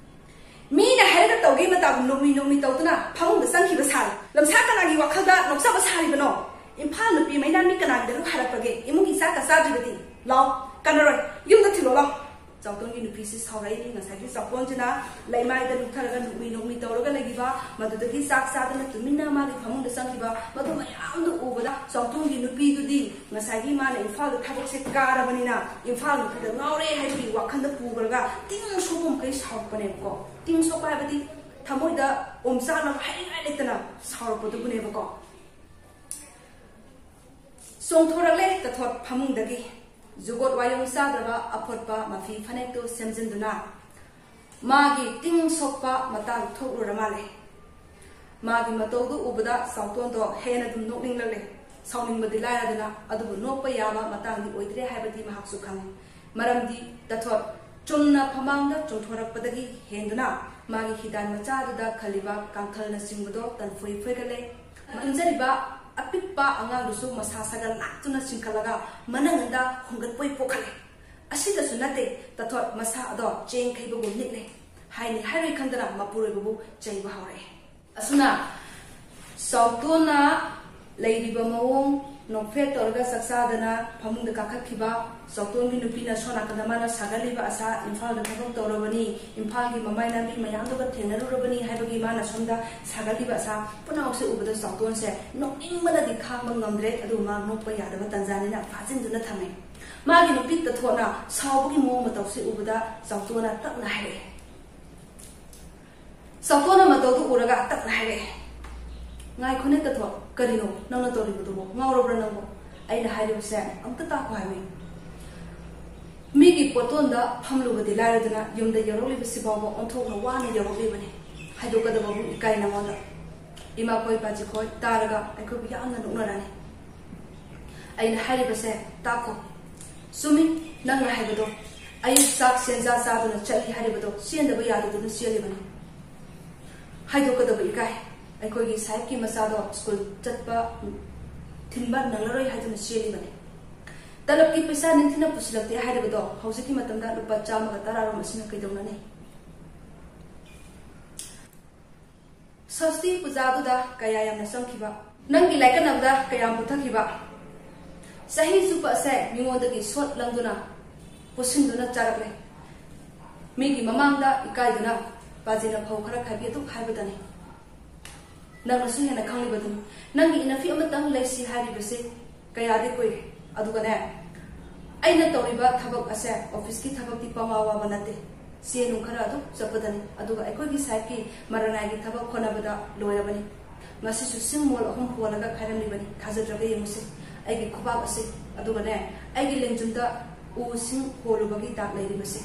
"ꯃꯤꯅ ꯍꯥꯏꯔꯒ ꯇꯧꯒꯦ ꯃꯇꯥꯒꯨꯝ ꯅꯣꯛꯃꯤ ꯅꯣꯛꯃꯤ ꯇꯧꯗꯨꯅ ꯐꯃꯨꯡꯗ ꯆꯪꯈꯤꯕ ꯁꯥꯔꯦ꯫ ꯂꯝꯁꯥ ꯀꯅꯥꯒꯤ ꯋꯥꯈꯜꯗ ꯅꯣꯛꯆꯕ ꯁꯥꯔꯤꯕꯅꯣ? ꯏꯝꯐꯥꯜ ꯅꯨꯄꯤ ꯃꯩꯅꯥ ꯃꯤ ꯀꯅꯥꯒꯤꯗ ꯂꯨꯛ ꯍꯥꯏꯔꯛꯄꯒꯦ? ꯏꯃꯨꯡꯒꯤ ꯆꯥꯛꯀ ꯆꯥꯗ꯭ꯔꯤꯕꯗꯤ? ꯂꯥꯎ, ꯀꯥꯟꯅꯔꯣꯏ, ꯌꯨꯝꯗ ꯊꯤꯜꯂꯣ ꯂꯥꯎ꯫" ꯆꯥꯎꯇꯣꯟꯒꯤ ꯅꯨꯄꯤꯁꯤ ꯁꯥꯎꯔꯛꯏꯅꯤ꯫ ꯉꯁꯥꯏꯒꯤ ꯆꯥꯎꯇꯣꯟꯁꯤꯅ ꯂꯩꯃꯥꯏꯗ ꯂꯨꯞꯊꯔꯒ ꯅꯣꯛꯃꯤ ꯅꯣꯛꯃꯤ ꯇꯧꯔꯒ ꯂꯩꯈꯤꯕ, ꯃꯗꯨꯗꯒꯤ ꯆꯥꯛ ꯆꯥꯗꯅ ꯇꯨꯃꯤꯟꯅ ꯃꯥꯒꯤ ꯐꯃꯨꯡꯗ ꯆꯪꯈꯤꯕ, ꯃꯗꯨ ꯃꯌꯥꯝꯗꯨ ꯎꯕꯗ ꯆꯥꯎꯇꯣꯟꯒꯤ ꯅꯨꯄꯤꯗꯨꯗꯤ ꯉꯁꯥꯏꯒꯤ ꯃꯥꯅ ꯏꯝꯐꯥꯜꯗ ꯊꯕꯛꯁꯦ ꯀꯥꯔꯕꯅꯤꯅ ꯏꯝꯐꯥꯜ ꯅꯨꯄꯤꯗ ꯉꯥꯎꯔꯦ ꯍꯥꯏꯕꯒꯤ ꯋꯥꯈꯜꯗ ꯄꯨꯈ꯭ꯔꯒ ꯇꯤꯡ ꯁꯣꯛꯄ ꯃꯈꯩ ꯁꯥꯎꯔꯛꯄꯅꯦꯕꯀꯣ꯫ ꯇꯤꯡ ꯁꯣꯛꯄ ꯍꯥꯏꯕꯗꯤ ꯊꯃꯣꯏꯗ ꯑꯣꯝꯆꯥꯛꯅꯕ ꯍꯥꯏꯅꯤꯡꯉꯥꯏ ꯂꯩꯇꯅ ꯁꯥꯎꯔꯛꯄꯗꯨꯕꯨꯅꯦꯕꯀꯣ꯫ ꯆꯣꯡꯊꯣꯔꯛꯂꯦ ꯇꯥꯊꯣꯠ ꯐꯃꯨꯡꯗꯒꯤ꯫ ꯖꯨꯒꯣꯠ ꯋꯥꯌꯣꯡ ꯆꯥꯗ꯭ꯔꯕ ꯑꯐꯣꯠꯄ ꯃꯐꯤ ꯐꯅꯦꯛꯇꯨ ꯁꯦꯝꯖꯤꯟꯗꯨꯅ ꯃꯥꯒꯤ ꯇꯤꯡ ꯁꯣꯛꯄ ꯃꯇꯥꯡ ꯊꯣꯛꯂꯨꯔ ꯃꯥꯜꯂꯦ꯫ ꯃꯥꯒꯤ ꯃꯇꯧꯗꯨ ꯎꯕꯗ ꯆꯥꯎꯇꯣꯟꯗꯣ ꯍꯦꯟꯅ ꯑꯗꯨꯝ ꯅꯣꯛꯅꯤꯡꯂꯛꯂꯦ꯫ ꯁꯥꯎꯅꯤꯡꯕꯗꯤ ꯂꯥꯏꯔꯗꯅ, ꯑꯗꯨꯕꯨ ꯅꯣꯛꯄ ꯌꯥꯕ ꯃꯇꯥꯡꯗꯤ ꯑꯣꯏꯗ꯭ꯔꯦ ꯍꯥꯏꯕꯗꯤ ꯃꯍꯥꯛꯁꯨ ꯈꯪꯉꯤ꯫ ꯃꯔꯝꯗꯤ ꯇꯥꯊꯣꯠ ꯆꯨꯝꯅ ꯐꯃꯥꯡꯗ ꯆꯣꯡꯊꯣꯔꯛꯄꯗꯒꯤ ꯍꯦꯟꯗꯨꯅ ꯃꯥꯒꯤ ꯍꯤꯗꯥꯟ ꯃꯆꯥꯗꯨꯗ ꯈꯜꯂꯤꯕ ꯀꯥꯡꯈꯜꯅꯆꯤꯡꯕꯗꯣ ꯇꯟꯐꯣꯏ ꯐꯣꯏꯒꯠꯂꯦ꯫ ꯇꯨꯝꯖꯔꯤꯕ ꯑꯄꯤꯛꯄ ꯑꯉꯥꯡꯗꯨꯁꯨ ꯃꯁꯥ ꯁꯥꯒꯠ ꯂꯥꯛꯇꯨꯅ ꯆꯤꯡꯈꯠꯂꯒ ꯃꯅꯪꯗ ꯍꯨꯡꯒꯠꯄꯣꯏ ꯄꯣꯛꯈꯠꯂꯦ꯫ ꯑꯁꯤꯗꯁꯨ ꯅꯠꯇꯦ, ꯇꯥꯊꯣꯠ ꯃꯁꯥ ꯑꯗꯣ ꯆꯦꯡ ꯈꯩꯕꯒꯨꯝ ꯅꯤꯛꯂꯦ꯫ ꯍꯥꯏꯅꯤ ꯍꯥꯏꯔꯣꯏ ꯈꯪꯗꯅ ꯃꯄꯨꯔꯣꯏꯕꯕꯨ ꯆꯩꯕ ꯍꯧꯔꯛꯑꯦ꯫ ꯑꯁꯨꯝꯅ ꯆꯥꯎꯇꯣꯟꯅ ꯂꯩꯔꯤꯕ ꯃꯑꯣꯡ, ꯅꯣꯛꯐꯦꯠ ꯇꯧꯔꯒ ꯆꯥꯛꯆꯥꯗꯅ ꯐꯃꯨꯡꯗ ꯀꯥꯈꯠꯈꯤꯕ ꯆꯥꯎꯇꯣꯟꯒꯤ ꯅꯨꯄꯤꯅ ꯁꯣꯝ ꯅꯥꯀꯟꯗ ꯃꯥꯅ ꯁꯥꯒꯠꯂꯤꯕ ꯑꯁꯥ, ꯏꯝꯐꯥꯜꯗ ꯊꯕꯛ ꯇꯧꯔꯕꯅꯤ, ꯏꯝꯐꯥꯜꯒꯤ ꯃꯃꯥꯏ ꯅꯥꯟꯕꯤ ꯃꯌꯥꯝꯗꯨꯒ ꯊꯦꯡꯅꯔꯨꯔꯕꯅꯤ ꯍꯥꯏꯕꯒꯤ ꯃꯥꯅ ꯁꯣꯝꯗ ꯁꯥꯒꯠꯂꯤꯕ ꯑꯁꯥ ꯄꯨꯝꯅꯃꯛꯁꯦ ꯎꯕꯗ ꯆꯥꯎꯇꯣꯟꯁꯦ ꯅꯣꯛꯅꯤꯡꯕꯅꯗꯤ ꯈꯥꯡꯕ ꯉꯝꯗ꯭ꯔꯦ꯫ ꯑꯗꯨꯕꯨ ꯃꯥ ꯅꯣꯛꯄ ꯌꯥꯗꯕ ꯇꯟꯖꯥꯅꯤꯅ ꯐꯥꯖꯤꯟꯗꯨꯅ ꯊꯝꯃꯦ꯫ ꯃꯥꯒꯤ ꯅꯨꯄꯤ ꯇꯥꯊꯣꯠꯅ ꯁꯥꯎꯕꯒꯤ ꯃꯑꯣꯡ ꯃꯇꯧꯁꯦ ꯎꯕꯗ ꯆꯥꯎꯇꯣꯟꯅ ꯇꯞꯅ ꯍꯥꯏꯔꯛꯑꯦ꯫ ꯆꯥꯎꯇꯣꯟꯅ ꯃꯇꯧꯗꯨ ꯎꯔꯒ ꯇꯞꯅ ꯍꯥꯏꯔꯛꯑꯦ, "ꯉꯥꯏꯈꯣꯅꯦ ꯇꯥꯊꯣꯠ, ꯀꯔꯤꯅꯣ ꯅꯪꯅ ꯇꯧꯔꯤꯕꯗꯨꯕꯣ? ꯉꯥꯎꯔꯕ꯭ꯔꯥ ꯅꯪꯕꯣ? ꯑꯩꯅ ꯍꯥꯏꯔꯤꯕꯁꯦ ꯑꯝꯇ ꯇꯥꯈꯣ ꯍꯥꯏꯕꯅꯤ꯫ ꯃꯤꯒꯤ ꯄꯣꯠꯇꯣꯟꯗ ꯐꯝꯂꯨꯕꯗꯤ ꯂꯥꯏꯔꯗꯅ ꯌꯨꯝꯗ ꯌꯧꯔꯛꯂꯤꯕꯁꯤ ꯐꯥꯎꯕ ꯑꯣꯟꯊꯣꯛꯅ ꯋꯥꯅ ꯌꯧꯔꯛꯂꯤꯕꯅꯤ꯫ ꯍꯥꯏꯗꯣꯛꯀꯗꯕꯕꯨ ꯏꯀꯥꯏ ꯅꯉꯣꯟꯗ꯫ ꯏꯃꯥꯈꯣꯏ ꯄꯥꯖꯤꯈꯣꯏ ꯇꯥꯔꯒ ꯑꯩꯈꯣꯏꯕꯨ ꯌꯥꯝꯅ ꯅꯣꯛꯅꯔꯅꯤ꯫ ꯑꯩꯅ ꯍꯥꯏꯔꯤꯕꯁꯦ ꯇꯥꯈꯣ꯫ ꯆꯨꯝꯃꯤ, ꯅꯪꯅ ꯍꯥꯏꯕꯗꯣ꯫ ꯑꯌꯨꯛ ꯆꯥꯛ ꯆꯦꯟꯖꯥ ꯆꯥꯗꯨꯅ ꯆꯠꯂꯤ ꯍꯥꯏꯔꯤꯕꯗꯣ ꯆꯦꯟꯗꯕ ꯌꯥꯗꯗꯨꯅ ꯆꯦꯜꯂꯤꯕꯅꯤ꯫ ꯍꯥꯏꯗꯣꯛꯀꯗꯕ ꯏꯀꯥꯏ꯫ ꯑꯩꯈꯣꯏꯒꯤ ꯁꯥꯍꯦꯕꯀꯤ ꯃꯆꯥꯗꯣ ꯁ꯭ꯀꯨꯜ ꯆꯠꯄ ꯊꯤꯟꯕ ꯅꯪꯂꯔꯣꯏ ꯍꯥꯏꯗꯨꯅ ꯆꯦꯜꯂꯤꯕꯅꯤ꯫ ꯇꯂꯕꯀꯤ ꯄꯩꯁꯥ ꯅꯤꯡꯊꯤꯅ ꯄꯨꯁꯤꯜꯂꯛꯇꯦ ꯍꯥꯏꯔꯤꯕꯗꯣ ꯍꯧꯖꯤꯛꯀꯤ ꯃꯇꯝꯗ ꯂꯨꯄꯥ ꯆꯥꯝꯃꯒ ꯇꯔꯥꯔꯣꯝ ꯑꯁꯤꯅ ꯀꯩꯗꯧꯅꯅꯤ? ꯁ꯭ꯋꯁꯇꯤ ꯄꯨꯖꯥꯗꯨꯗ ꯀꯌꯥ ꯌꯥꯝꯅ ꯆꯪꯈꯤꯕ, ꯅꯪꯒꯤ ꯂꯥꯏꯀꯠꯅꯕꯗ ꯀꯌꯥꯝ ꯄꯨꯊꯈꯤꯕ, ꯆꯍꯤ ꯆꯨꯞꯄ ꯑꯁꯦ ꯃꯤꯉꯣꯟꯗꯒꯤ ꯁꯣꯠ ꯂꯪꯗꯨꯅ ꯄꯨꯁꯤꯟꯗꯨꯅ ꯆꯥꯔꯛꯂꯦ꯫ ꯃꯤꯒꯤ ꯃꯃꯥꯡꯗ ꯏꯀꯥꯏꯗꯨꯅ ꯄꯥꯖꯤꯅ ꯐꯧ ꯈꯔ ꯈꯥꯏꯕꯤ ꯑꯗꯨꯝ ꯍꯥꯏꯕꯗꯅꯤ꯫ ꯅꯪꯅꯁꯨ ꯍꯦꯟꯅ ꯈꯪꯂꯤꯕꯗꯨꯅꯤ꯫ ꯅꯪꯒꯤ ꯏꯅꯐꯤ ꯑꯃꯇꯪ ꯂꯩꯁꯤ ꯍꯥꯏꯔꯤꯕꯁꯦ ꯀꯌꯥꯗꯤ ꯀꯨꯏꯔꯦ꯫ ꯑꯗꯨꯒꯅꯦ, ꯑꯩꯅ ꯇꯧꯔꯤꯕ ꯊꯕꯛ ꯑꯁꯦ ꯑꯣꯐꯤꯁꯀꯤ ꯊꯕꯛꯇꯤ ꯄꯪꯋꯥ ꯋꯥꯕ ꯅꯠꯇꯦ꯫ ꯆꯦ ꯅꯨꯡ ꯈꯔ ꯑꯗꯨꯝ ꯆꯠꯄꯗꯅꯤ꯫ ꯑꯗꯨꯒ ꯑꯩꯈꯣꯏꯒꯤ ꯁꯥꯏꯠꯀꯤ ꯃꯔꯅꯥꯏꯒꯤ ꯊꯕꯛ ꯍꯣꯠꯅꯕꯗ ꯂꯣꯏꯔꯕꯅꯤ꯫ ꯉꯁꯤꯁꯨ ꯁꯤꯡ ꯃꯣꯜ ꯑꯍꯨꯝ ꯍꯣꯜꯂꯒ ꯈꯥꯏꯔꯝꯂꯤꯕꯅꯤ꯫ ꯊꯥꯖꯗ꯭ꯔꯒ ꯌꯦꯡꯉꯨꯁꯦ꯫ ꯑꯩꯒꯤ ꯈꯨꯕꯥꯛ ꯑꯁꯦ, ꯑꯗꯨꯒꯅꯦ, ꯑꯩꯒꯤ ꯂꯦꯡꯖꯨꯝꯗ ꯎ ꯁꯤꯡ ꯍꯣꯜꯂꯨꯕꯒꯤ ꯗꯥꯛ ꯂꯩꯔꯤꯕꯁꯦ꯫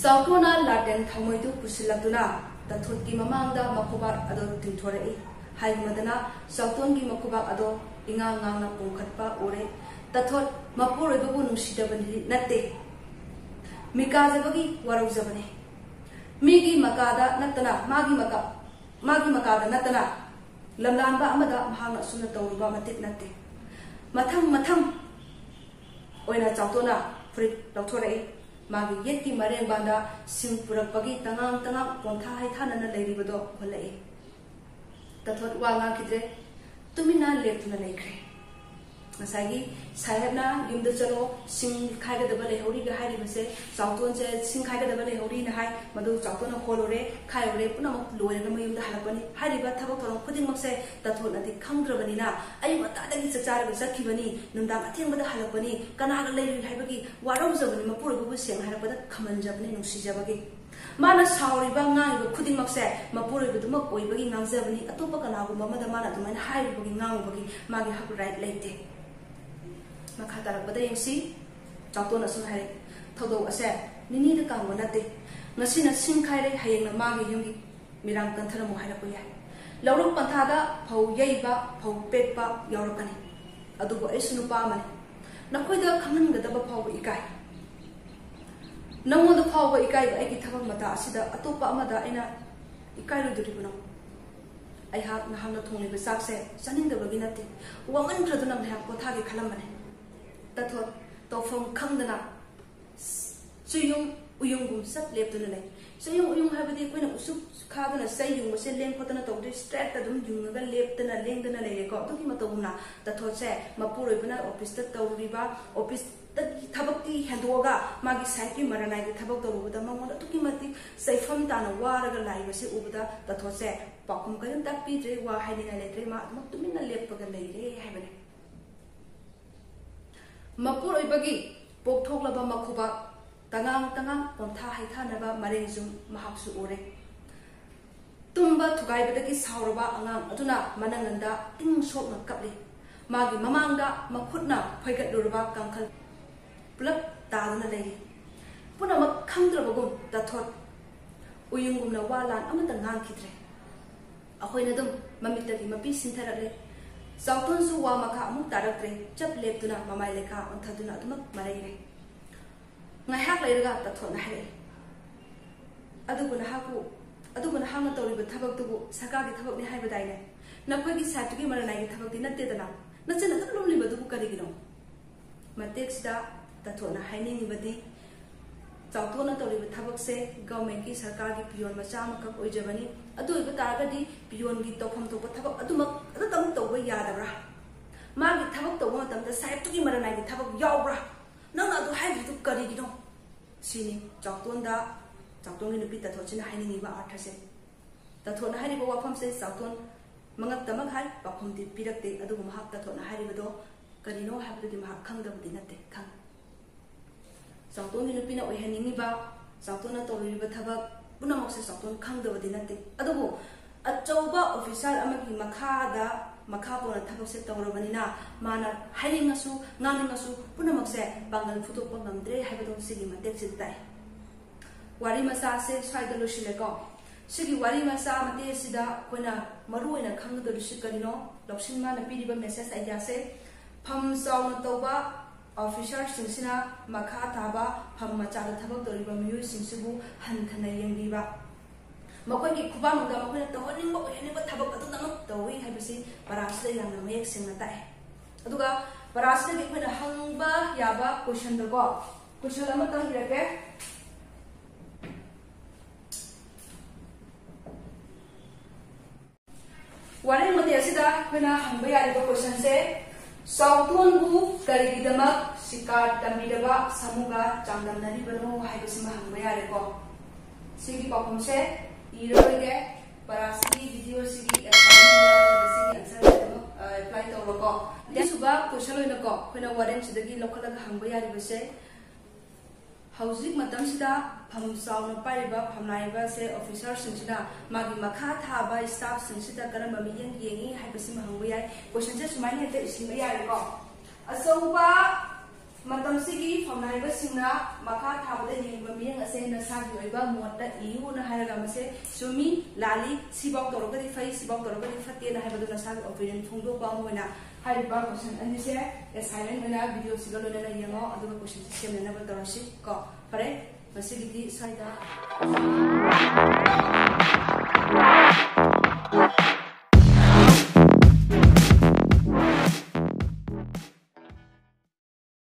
ꯆꯥꯎꯊꯣꯟꯅ ꯂꯥꯇꯦꯟ ꯊꯥꯎꯃꯩꯗꯨ ꯄꯨꯁꯤꯜꯂꯛꯇꯨꯅ ꯇꯥꯊꯣꯠꯀꯤ ꯃꯃꯥꯡꯗ ꯃꯈꯨꯕꯥꯛ ꯑꯗꯨ ꯇꯤꯡꯊꯣꯔꯛꯏ꯫ ꯍꯥꯏꯒꯨꯝꯗꯅ ꯆꯥꯎꯊꯣꯟꯒꯤ ꯃꯈꯨꯕꯥꯛ ꯑꯗꯣ ꯏꯉꯥꯡ ꯉꯥꯡꯅ ꯄꯣꯝꯈꯠꯄ ꯎꯔꯦ꯫ ꯇꯥꯊꯣꯠ ꯃꯄꯨꯔꯣꯏꯕꯕꯨ ꯅꯨꯡꯁꯤꯗꯕꯗꯤ ꯅꯠꯇꯦ, ꯃꯤꯀꯥꯖꯕꯒꯤ ꯋꯥꯔꯧꯖꯕꯅꯤ꯫ ꯃꯤꯒꯤ ꯃꯀꯥꯗ ꯅꯠꯇꯅ, ꯃꯥꯒꯤ ꯃꯀꯥ, ꯃꯥꯒꯤ ꯃꯀꯥꯗ ꯅꯠꯇꯅ ꯂꯝꯂꯥꯟꯕ ꯑꯃꯗ ꯃꯍꯥꯛꯅ ꯑꯁꯨꯝꯅ ꯇꯧꯔꯨꯕ ꯃꯇꯤꯛ ꯅꯠꯇꯦ꯫ ꯃꯊꯪ ꯃꯊꯪ ꯑꯣꯏꯅ ꯆꯥꯎꯊꯣꯟꯅ ꯐꯨꯔꯤꯠ ꯂꯧꯊꯣꯔꯛꯏ꯫ ꯃꯥꯒꯤ ꯌꯦꯠꯀꯤ ꯃꯔꯦꯡꯕꯥꯟꯗ ꯁꯤꯡ ꯄꯨꯔꯛꯄꯒꯤ ꯇꯉꯥꯡ ꯇꯉꯥꯡ ꯄꯣꯟꯊꯥ ꯍꯩꯊꯥꯅꯅ ꯂꯩꯔꯤꯕꯗꯣ ꯍꯣꯜꯂꯛꯏ꯫ ꯇꯥꯊꯣꯠ ꯋꯥ ꯉꯥꯡꯈꯤꯗ꯭ꯔꯦ꯫ ꯇꯨꯃꯤꯟꯅ ꯂꯦꯞꯇꯨꯅ ꯂꯩꯈ꯭ꯔꯦ꯫ ꯉꯁꯥꯏꯒꯤ ꯁꯥꯍꯦꯕꯅ "ꯌꯨꯝꯗ ꯆꯠꯂꯣ, ꯁꯤꯡ ꯈꯥꯏꯒꯗꯕ ꯂꯩꯍꯧꯔꯤꯒ" ꯍꯥꯏꯔꯤꯕꯁꯦ, ꯆꯥꯎꯇꯣꯟꯁꯦ ꯁꯤꯡ ꯈꯥꯏꯒꯗꯕ ꯂꯩꯍꯧꯔꯤꯅ ꯍꯥꯏ, ꯃꯗꯨ ꯆꯥꯎꯇꯣꯟꯅ ꯍꯣꯜꯂꯨꯔꯦ, ꯈꯥꯏꯔꯨꯔꯦ, ꯄꯨꯝꯅꯃꯛ ꯂꯣꯏꯔꯒ ꯃꯌꯨꯝꯗ ꯍꯜꯂꯛꯄꯅꯤ꯫ ꯍꯥꯏꯔꯤꯕ ꯊꯕꯛ ꯊꯧꯔꯝ ꯈꯨꯗꯤꯡꯃꯛꯁꯦ ꯇꯥꯊꯣꯠꯅꯗꯤ ꯈꯪꯗ꯭ꯔꯕꯅꯤꯅ, ꯑꯌꯨꯛ ꯉꯟꯇꯥꯗꯒꯤ ꯆꯥꯛ ꯆꯥꯔꯒ ꯆꯠꯈꯤꯕꯅꯤ, ꯅꯨꯡꯗꯥꯡ ꯑꯊꯦꯡꯕꯗ ꯍꯜꯂꯛꯄꯅꯤ, ꯀꯅꯥꯒ ꯂꯩꯔꯨꯏ ꯍꯥꯏꯕꯒꯤ ꯋꯥꯔꯧꯖꯕꯅꯤ, ꯃꯄꯨꯔꯣꯏꯕꯕꯨ ꯁꯦꯡꯅ ꯍꯥꯏꯔꯛꯄꯗ ꯈꯝꯍꯟꯖꯕꯅꯤ, ꯅꯨꯡꯁꯤꯖꯕꯒꯤ꯫ ꯃꯥꯅ ꯁꯥꯎꯔꯤꯕ, ꯉꯥꯡꯉꯤꯕ ꯈꯨꯗꯤꯡꯃꯛꯁꯦ ꯃꯄꯨꯔꯣꯏꯕꯗꯨꯃꯛ ꯑꯣꯏꯕꯒꯤ ꯉꯥꯡꯖꯕꯅꯤ꯫ ꯑꯇꯣꯞꯄ ꯀꯅꯥꯒꯨꯝꯕ ꯑꯃꯗ ꯃꯥꯅ ꯑꯗꯨꯃꯥꯏꯅ ꯍꯥꯏꯔꯨꯕꯒꯤ, ꯉꯥꯡꯉꯨꯕꯒꯤ ꯃꯥꯒꯤ ꯍꯛ, ꯔꯥꯏꯠ ꯂꯩꯇꯦ꯫ ꯃꯈꯥ ꯇꯥꯔꯛꯄꯗ ꯌꯦꯡꯁꯤ꯫ ꯆꯥꯎꯇꯣꯟ ꯑꯁꯨꯝ ꯍꯥꯏꯔꯦ, "ꯊꯧꯗꯣꯛ ꯑꯁꯦ ꯅꯤꯅꯤꯗ ꯀꯥꯡꯕ ꯅꯠꯇꯦ꯫ ꯉꯁꯤꯅ ꯁꯤꯡ ꯈꯥꯏꯔꯦ, ꯍꯌꯦꯡꯅ ꯃꯥꯒꯤ ꯌꯨꯝꯒꯤ ꯃꯤꯔꯥꯡ ꯀꯟꯊꯔꯝꯃꯨ ꯍꯥꯏꯔꯛꯄ ꯌꯥꯏ꯫ ꯂꯧꯔꯣꯛ ꯄꯟꯊꯥꯗ ꯐꯧ ꯌꯩꯕ, ꯐꯧ ꯄꯦꯛꯄ ꯌꯥꯎꯔꯛꯀꯅꯤ꯫ ꯑꯗꯨꯕꯨ ꯑꯩꯁꯨ ꯅꯨꯄꯥ ꯑꯃꯅꯤ꯫ ꯅꯈꯣꯏꯗ ꯈꯪꯍꯟꯒꯗꯕ ꯐꯥꯎꯕ ꯏꯀꯥꯏ꯫ ꯅꯉꯣꯟꯗ ꯐꯥꯎꯕ ꯏꯀꯥꯏꯕ ꯑꯩꯒꯤ ꯊꯕꯛ ꯃꯇꯥ ꯑꯁꯤꯗ ꯑꯇꯣꯞꯄ ꯑꯃꯗ ꯑꯩꯅ ꯏꯀꯥꯏꯔꯣꯏꯗꯣꯔꯤꯕꯅꯣ? ꯑꯩꯍꯥꯛ ꯅꯍꯥꯛꯅ ꯊꯣꯡꯂꯤꯕ ꯆꯥꯛꯁꯦ ꯆꯥꯅꯤꯡꯗꯕꯒꯤ ꯅꯠꯇꯦ, ꯋꯥꯃꯟꯈ꯭ꯔꯗꯨꯅ ꯉꯥꯏꯍꯥꯛ ꯄꯣꯊꯥꯒꯦ ꯈꯜꯂꯝꯕꯅꯤ꯫" ꯇꯥꯊꯣꯠ ꯇꯧꯐꯝ ꯈꯪꯗꯅ ꯆꯨꯌꯨꯡ ꯎꯌꯨꯡꯒꯨꯝ ꯆꯞ ꯂꯦꯞꯇꯨꯅ ꯂꯩ꯫ ꯆꯨꯌꯨꯡ ꯎꯌꯨꯡ ꯍꯥꯏꯕꯗꯤ ꯑꯩꯈꯣꯏꯅ ꯎꯁꯨꯞ ꯈꯥꯗꯨꯅ ꯆꯩ ꯌꯨꯡꯕꯁꯦ ꯂꯦꯡ ꯈꯣꯠꯇꯅ ꯇꯧꯗꯦ, ꯏꯁꯇ꯭ꯔꯦꯠꯇ ꯑꯗꯨꯝ ꯌꯨꯡꯉꯒ ꯂꯦꯞꯇꯅ ꯂꯦꯡꯗꯅ ꯂꯩꯔꯦꯀꯣ꯫ ꯑꯗꯨꯒꯤ ꯃꯇꯧꯒꯨꯝꯅ ꯇꯥꯊꯣꯠꯁꯦ ꯃꯄꯨꯔꯣꯏꯕꯅ ꯑꯣꯐꯤꯁꯇ ꯇꯧꯔꯤꯕ, ꯑꯣꯐꯤꯁꯇꯒꯤ ꯊꯕꯛꯇꯤ ꯍꯦꯟꯗꯣꯛꯑꯒ ꯃꯥꯒꯤ ꯁꯥꯏꯠꯀꯤ ꯃꯔꯅꯥꯏꯒꯤ ꯊꯕꯛ ꯇꯧꯔꯨꯕꯗ ꯃꯉꯣꯟꯗ ꯑꯗꯨꯛꯀꯤ ꯃꯇꯤꯛ ꯆꯩꯐꯝ ꯇꯥꯅ ꯋꯥꯔꯒ ꯂꯥꯛꯏꯕꯁꯦ ꯎꯕꯗ ꯇꯥꯊꯣꯠꯁꯦ ꯄꯥꯎꯈꯨꯝ ꯀꯔꯤꯝꯇ ꯄꯤꯗ꯭ꯔꯦ, ꯋꯥ ꯍꯥꯏꯅꯤꯡꯉꯥꯏ ꯂꯩꯇ꯭ꯔꯦ, ꯃꯥ ꯑꯗꯨꯃꯛ ꯇꯨꯃꯤꯟꯅ ꯂꯦꯞꯄꯒ ꯂꯩꯔꯦ ꯍꯥꯏꯕꯅꯦ꯫ ꯃꯄꯨꯔꯣꯏꯕꯒꯤ ꯄꯣꯛꯊꯣꯛꯂꯕ ꯃꯈꯨꯕꯥꯛ ꯇꯉꯥꯡ ꯇꯉꯥꯡ ꯄꯣꯝꯊꯥ ꯍꯩꯊꯥꯅꯕ ꯃꯔꯦꯡꯖꯨꯝ ꯃꯍꯥꯛꯁꯨ ꯎꯔꯦ꯫ ꯇꯨꯝꯕ ꯊꯨꯒꯥꯏꯕꯗꯒꯤ ꯁꯥꯎꯔꯕ ꯑꯉꯥꯡ ꯑꯗꯨꯅ ꯃꯅꯪꯒꯟꯗ ꯏꯪ ꯁꯣꯛꯅ ꯀꯞꯂꯤ꯫ ꯃꯥꯒꯤ ꯃꯃꯥꯡꯗ ꯃꯈꯨꯠꯅ ꯐꯣꯏꯒꯠꯂꯨꯔꯕ ꯀꯥꯡꯈꯜ ꯄꯨꯂꯞ ꯇꯥꯗꯨꯅ ꯂꯩꯔꯤ꯫ ꯄꯨꯝꯅꯃꯛ ꯈꯪꯗ꯭ꯔꯕꯒꯨꯝ ꯇꯥꯊꯣꯠ ꯎꯌꯨꯡꯒꯨꯝꯅ ꯋꯥ ꯂꯥꯟ ꯑꯃꯠꯇ ꯉꯥꯡꯈꯤꯗ꯭ꯔꯦ꯫ ꯑꯩꯈꯣꯏꯅ ꯑꯗꯨꯝ ꯃꯃꯤꯠꯇꯒꯤ ꯃꯄꯤ ꯁꯤꯟꯊꯔꯛꯂꯦ꯫ ꯆꯥꯎꯊꯣꯟꯁꯨ ꯋꯥ ꯃꯈꯥ ꯑꯃꯨꯛ ꯇꯥꯔꯛꯇ꯭ꯔꯦ꯫ ꯆꯞ ꯂꯦꯞꯇꯨꯅ ꯃꯃꯥꯏ ꯂꯩꯈꯥ ꯑꯣꯟꯊꯗꯨꯅ ꯑꯗꯨꯃꯛ ꯃꯔꯩꯔꯦ꯫ ꯉꯥꯏꯍꯥꯛ ꯂꯩꯔꯒ ꯇꯥꯊꯣꯠꯅ ꯍꯥꯏꯔꯛꯏ, "ꯑꯗꯨꯕꯨ ꯅꯍꯥꯛꯄꯨ, ꯑꯗꯨꯕꯨ ꯅꯍꯥꯛꯅ ꯇꯧꯔꯤꯕ ꯊꯕꯛꯇꯨꯕꯨ ꯁꯔꯀꯥꯔꯒꯤ ꯊꯕꯛꯅꯤ ꯍꯥꯏꯕꯗꯥꯏꯅꯦ? ꯅꯈꯣꯏꯒꯤ ꯁꯥꯏꯠꯇꯨꯒꯤ ꯃꯔꯅꯥꯏꯒꯤ ꯊꯕꯛꯇꯤ ꯅꯠꯇꯦꯗꯅ꯫ ꯅꯆꯤꯟ ꯑꯗꯨꯝ ꯂꯨꯝꯂꯤꯕꯗꯨꯕꯨ ꯀꯔꯤꯒꯤꯅꯣ?" ꯃꯇꯦꯛꯁꯤꯗ ꯇꯥꯊꯣꯠꯅ ꯍꯥꯏꯅꯤꯡꯉꯤꯕꯗꯤ, ꯆꯥꯎꯊꯣꯟꯅ ꯇꯧꯔꯤꯕ ꯊꯕꯛꯁꯦ ꯒꯚꯔꯟꯃꯦꯟꯠꯀꯤ, ꯁꯔꯀꯥꯔꯒꯤ ꯄꯤꯌꯣꯟ ꯃꯆꯥ ꯑꯃꯈꯛ ꯑꯣꯏꯖꯕꯅꯤ꯫ ꯑꯗꯨ ꯑꯣꯏꯕ ꯇꯥꯔꯒꯗꯤ ꯄꯤꯌꯣꯟꯒꯤ ꯇꯧꯐꯝ ꯊꯣꯛꯄ ꯊꯕꯛ ꯑꯗꯨꯃꯛ ꯑꯗꯨꯇꯃꯛ ꯇꯧꯕ ꯌꯥꯗꯕ꯭ꯔꯥ? ꯃꯥꯒꯤ ꯊꯕꯛ ꯇꯧꯕ ꯃꯇꯝꯗ ꯁꯥꯍꯦꯕꯇꯨꯒꯤ ꯃꯔꯅꯥꯏꯒꯤ ꯊꯕꯛ ꯌꯥꯎꯕ꯭ꯔꯥ? ꯅꯪꯅ ꯑꯗꯨ ꯍꯥꯏꯕꯗꯨ ꯀꯔꯤꯒꯤꯅꯣ? ꯁꯤꯅꯤ ꯆꯥꯎꯊꯣꯟꯗ, ꯆꯥꯎꯊꯣꯟꯒꯤ ꯅꯨꯄꯤ ꯇꯥꯊꯣꯠꯁꯤꯅ ꯍꯥꯏꯅꯤꯡꯉꯤꯕ ꯑꯥꯔꯊꯁꯦ꯫ ꯇꯥꯊꯣꯠꯅ ꯍꯥꯏꯔꯤꯕ ꯋꯥꯐꯝꯁꯦ ꯆꯥꯎꯊꯣꯟ ꯃꯉꯛꯇꯃꯛ ꯍꯥꯏ, ꯄꯥꯎꯈꯨꯝꯗꯤ ꯄꯤꯔꯛꯇꯦ꯫ ꯑꯗꯨꯕꯨ ꯃꯍꯥꯛ ꯇꯥꯊꯣꯠꯅ ꯍꯥꯏꯔꯤꯕꯗꯣ ꯀꯔꯤꯅꯣ ꯍꯥꯏꯕꯗꯨꯗꯤ ꯃꯍꯥꯛ ꯈꯪꯗꯕꯗꯤ ꯅꯠꯇꯦ, ꯈꯪꯉꯤ꯫ ꯆꯥꯎꯊꯣꯟꯒꯤ ꯅꯨꯄꯤꯅ ꯑꯣꯏꯍꯟꯅꯤꯡꯉꯤꯕ ꯆꯥꯎꯊꯣꯟꯅ ꯇꯧꯔꯤꯕ ꯊꯕꯛ ꯄꯨꯝꯅꯃꯛꯁꯦ ꯆꯥꯎꯊꯣꯟ ꯈꯪꯗꯕꯗꯤ ꯅꯠꯇꯦ꯫ ꯑꯗꯨꯕꯨ ꯑꯆꯧꯕ ꯑꯣꯐꯤꯁꯥꯔ ꯑꯃꯒꯤ ꯃꯈꯥꯗ, ꯃꯈꯥ ꯄꯣꯟꯅ ꯊꯕꯛꯁꯦ ꯇꯧꯔꯕꯅꯤꯅ, ꯃꯥꯅ ꯍꯥꯏꯅꯤꯡꯉꯁꯨ ꯉꯥꯡꯅꯤꯡꯉꯁꯨ ꯄꯨꯝꯅꯃꯛꯁꯦ ꯄꯥꯡꯒꯜ ꯐꯨꯗꯣꯛꯄ ꯉꯝꯗ꯭ꯔꯦ ꯍꯥꯏꯕꯗꯣ ꯁꯤꯒꯤ ꯃꯇꯦꯛꯁꯤꯗ ꯇꯥꯏ꯫ ꯋꯥꯔꯤ ꯃꯆꯥꯁꯦ ꯁ꯭ꯋꯥꯏꯗ ꯂꯣꯏꯁꯤꯜꯂꯦꯀꯣ꯫ ꯁꯤꯒꯤ ꯋꯥꯔꯤ ꯃꯆꯥ ꯃꯇꯦꯛ ꯑꯁꯤꯗ ꯑꯩꯈꯣꯏꯅ ꯃꯔꯨ ꯑꯣꯏꯅ ꯈꯪꯒꯗꯧꯔꯤꯁꯤ ꯀꯔꯤꯅꯣ? ꯂꯧꯁꯤꯡ ꯃꯥꯅ ꯄꯤꯔꯤꯕ ꯃꯦꯁꯦꯖ ꯑꯥꯏꯗꯤꯌꯥꯁꯦ, ꯐꯝ ꯆꯥꯎꯅ ꯇꯧꯕ ꯑꯣꯐꯤꯁꯥꯔꯁꯤꯡꯁꯤꯅ ꯃꯈꯥ ꯊꯥꯕ ꯐꯝ ꯃꯆꯥꯗ ꯊꯕꯛ ꯇꯧꯔꯤꯕ ꯃꯤꯑꯣꯏꯁꯤꯡꯁꯤꯕꯨ ꯍꯟꯊꯅ ꯌꯦꯡꯕꯤꯕ, ꯃꯈꯣꯏꯒꯤ ꯈꯨꯕꯥꯛꯅꯨꯡꯗ ꯃꯈꯣꯏꯅ ꯇꯧꯍꯟꯅꯤꯡꯕ ꯑꯣꯏꯍꯟꯅꯤꯡꯕ ꯊꯕꯛ ꯑꯗꯨꯗꯃꯛ ꯇꯧꯏ ꯍꯥꯏꯕꯁꯤ ꯄꯔꯥꯁꯤꯗ ꯌꯥꯝꯅ ꯃꯌꯦꯛ ꯁꯦꯡꯅ ꯇꯥꯛꯑꯦ꯫ ꯑꯗꯨꯒ ꯄꯔꯥꯁꯤꯗꯒꯤ ꯑꯩꯈꯣꯏꯅ ꯍꯪꯕ ꯌꯥꯕ ꯀꯣꯏꯁꯟꯗꯀꯣ, ꯀꯣꯏꯁꯟ ꯑꯃꯇ ꯍꯪꯖꯔꯛꯀꯦ꯫ ꯋꯥꯔꯦꯡ ꯃꯇꯦꯛ ꯑꯁꯤꯗ ꯑꯩꯈꯣꯏꯅ ꯍꯪꯕ ꯌꯥꯔꯤꯕ ꯀꯣꯏꯁꯟꯁꯦ, ꯆꯥꯎꯊꯣꯟꯕꯨ ꯀꯔꯤꯒꯤꯗꯃꯛ ꯁꯤꯀꯥꯔ ꯇꯝꯕꯤꯗꯕ ꯁꯥꯃꯨꯒ ꯆꯥꯡꯗꯝꯅꯔꯤꯕꯅꯣ ꯍꯥꯏꯕꯁꯤꯃ ꯍꯪꯕ ꯌꯥꯔꯦꯀꯣ꯫ ꯁꯤꯒꯤ ꯄꯥꯎꯈꯨꯝꯁꯦ ꯏꯔꯔꯣꯏꯒꯦ, ꯄꯔꯥꯁꯤꯒꯤ ꯚꯤꯗꯤꯑꯣꯁꯤꯒꯤ ꯑꯦꯁꯥꯏꯟꯃꯦꯟ ꯁꯤꯒꯤ ꯑꯦꯟꯁꯔꯁꯦ ꯑꯗꯨꯝ ꯑꯦꯄ꯭ꯂꯥꯏ ꯇꯧꯔꯣꯀꯣ꯫ ꯑꯅꯤꯁꯨꯕ ꯀꯣꯏꯁꯟ ꯑꯣꯏꯅꯀꯣ ꯑꯩꯈꯣꯏꯅ ꯋꯥꯔꯦꯡꯁꯤꯗꯒꯤ ꯂꯧꯈꯠꯂꯒ ꯍꯪꯕ ꯌꯥꯔꯤꯕꯁꯦ, ꯍꯧꯖꯤꯛ ꯃꯇꯝꯁꯤꯗ ꯐꯝ ꯆꯥꯎꯅ ꯄꯥꯏꯔꯤꯕ ꯐꯝꯅꯥꯏꯕꯁꯦ ꯑꯣꯐꯤꯁꯥꯔꯁꯤꯡꯁꯤꯅ ꯃꯥꯒꯤ ꯃꯈꯥ ꯊꯥꯕ ꯁ꯭ꯇꯥꯐꯁꯤꯡꯁꯤꯗ ꯀꯔꯝꯕ ꯃꯤꯠꯌꯦꯡ ꯌꯦꯡꯉꯤ ꯍꯥꯏꯕꯁꯤꯃ ꯍꯪꯕ ꯌꯥꯏ꯫ ꯀꯣꯏꯁꯟꯁꯦ ꯁꯨꯃꯥꯏꯅ ꯍꯦꯛꯇ ꯏꯁꯤꯟꯕ ꯌꯥꯔꯦꯀꯣ꯫ ꯑꯆꯧꯕ ꯃꯇꯝꯁꯤꯒꯤ ꯐꯝꯅꯥꯏꯕꯁꯤꯡꯅ ꯃꯈꯥ ꯊꯥꯕꯗ ꯌꯦꯡꯕ ꯃꯤꯠꯌꯦꯡ ꯑꯁꯦ ꯅꯁꯥꯒꯤ ꯑꯣꯏꯕ ꯃꯣꯠꯇ ꯏꯌꯨꯅ ꯍꯥꯏꯔꯒ ꯃꯁꯦ ꯆꯨꯝꯃꯤ, ꯂꯥꯜꯂꯤ, ꯁꯤꯐꯥꯎ ꯇꯧꯔꯒꯗꯤ ꯐꯩ, ꯁꯤꯐꯥꯎ ꯇꯧꯔꯒꯗꯤ ꯐꯠꯇꯦꯅ ꯍꯥꯏꯕꯗꯨ ꯅꯁꯥꯒꯤ ꯑꯣꯄꯤꯅꯤꯌꯟ ꯐꯣꯡꯗꯣꯛꯄ ꯑꯃ ꯑꯣꯏꯅ ꯍꯥꯏꯔꯤꯕ ꯀꯣꯏꯁꯟ ꯑꯅꯤꯁꯦ ꯑꯦꯁꯥꯏꯟꯃꯦꯟ ꯑꯣꯏꯅ ꯚꯤꯗꯤꯑꯣꯁꯤꯒ ꯂꯣꯏꯅꯅ ꯌꯦꯡꯉꯣ, ꯑꯗꯨꯒ ꯀꯣꯏꯁꯟꯁꯦ ꯁꯦꯝꯅꯅꯕ ꯇꯧꯔꯁꯤ ꯀꯣ꯫ ꯐꯔꯦ, ꯉꯁꯤꯒꯤꯗꯤ ꯁ꯭ꯋꯥꯏꯗ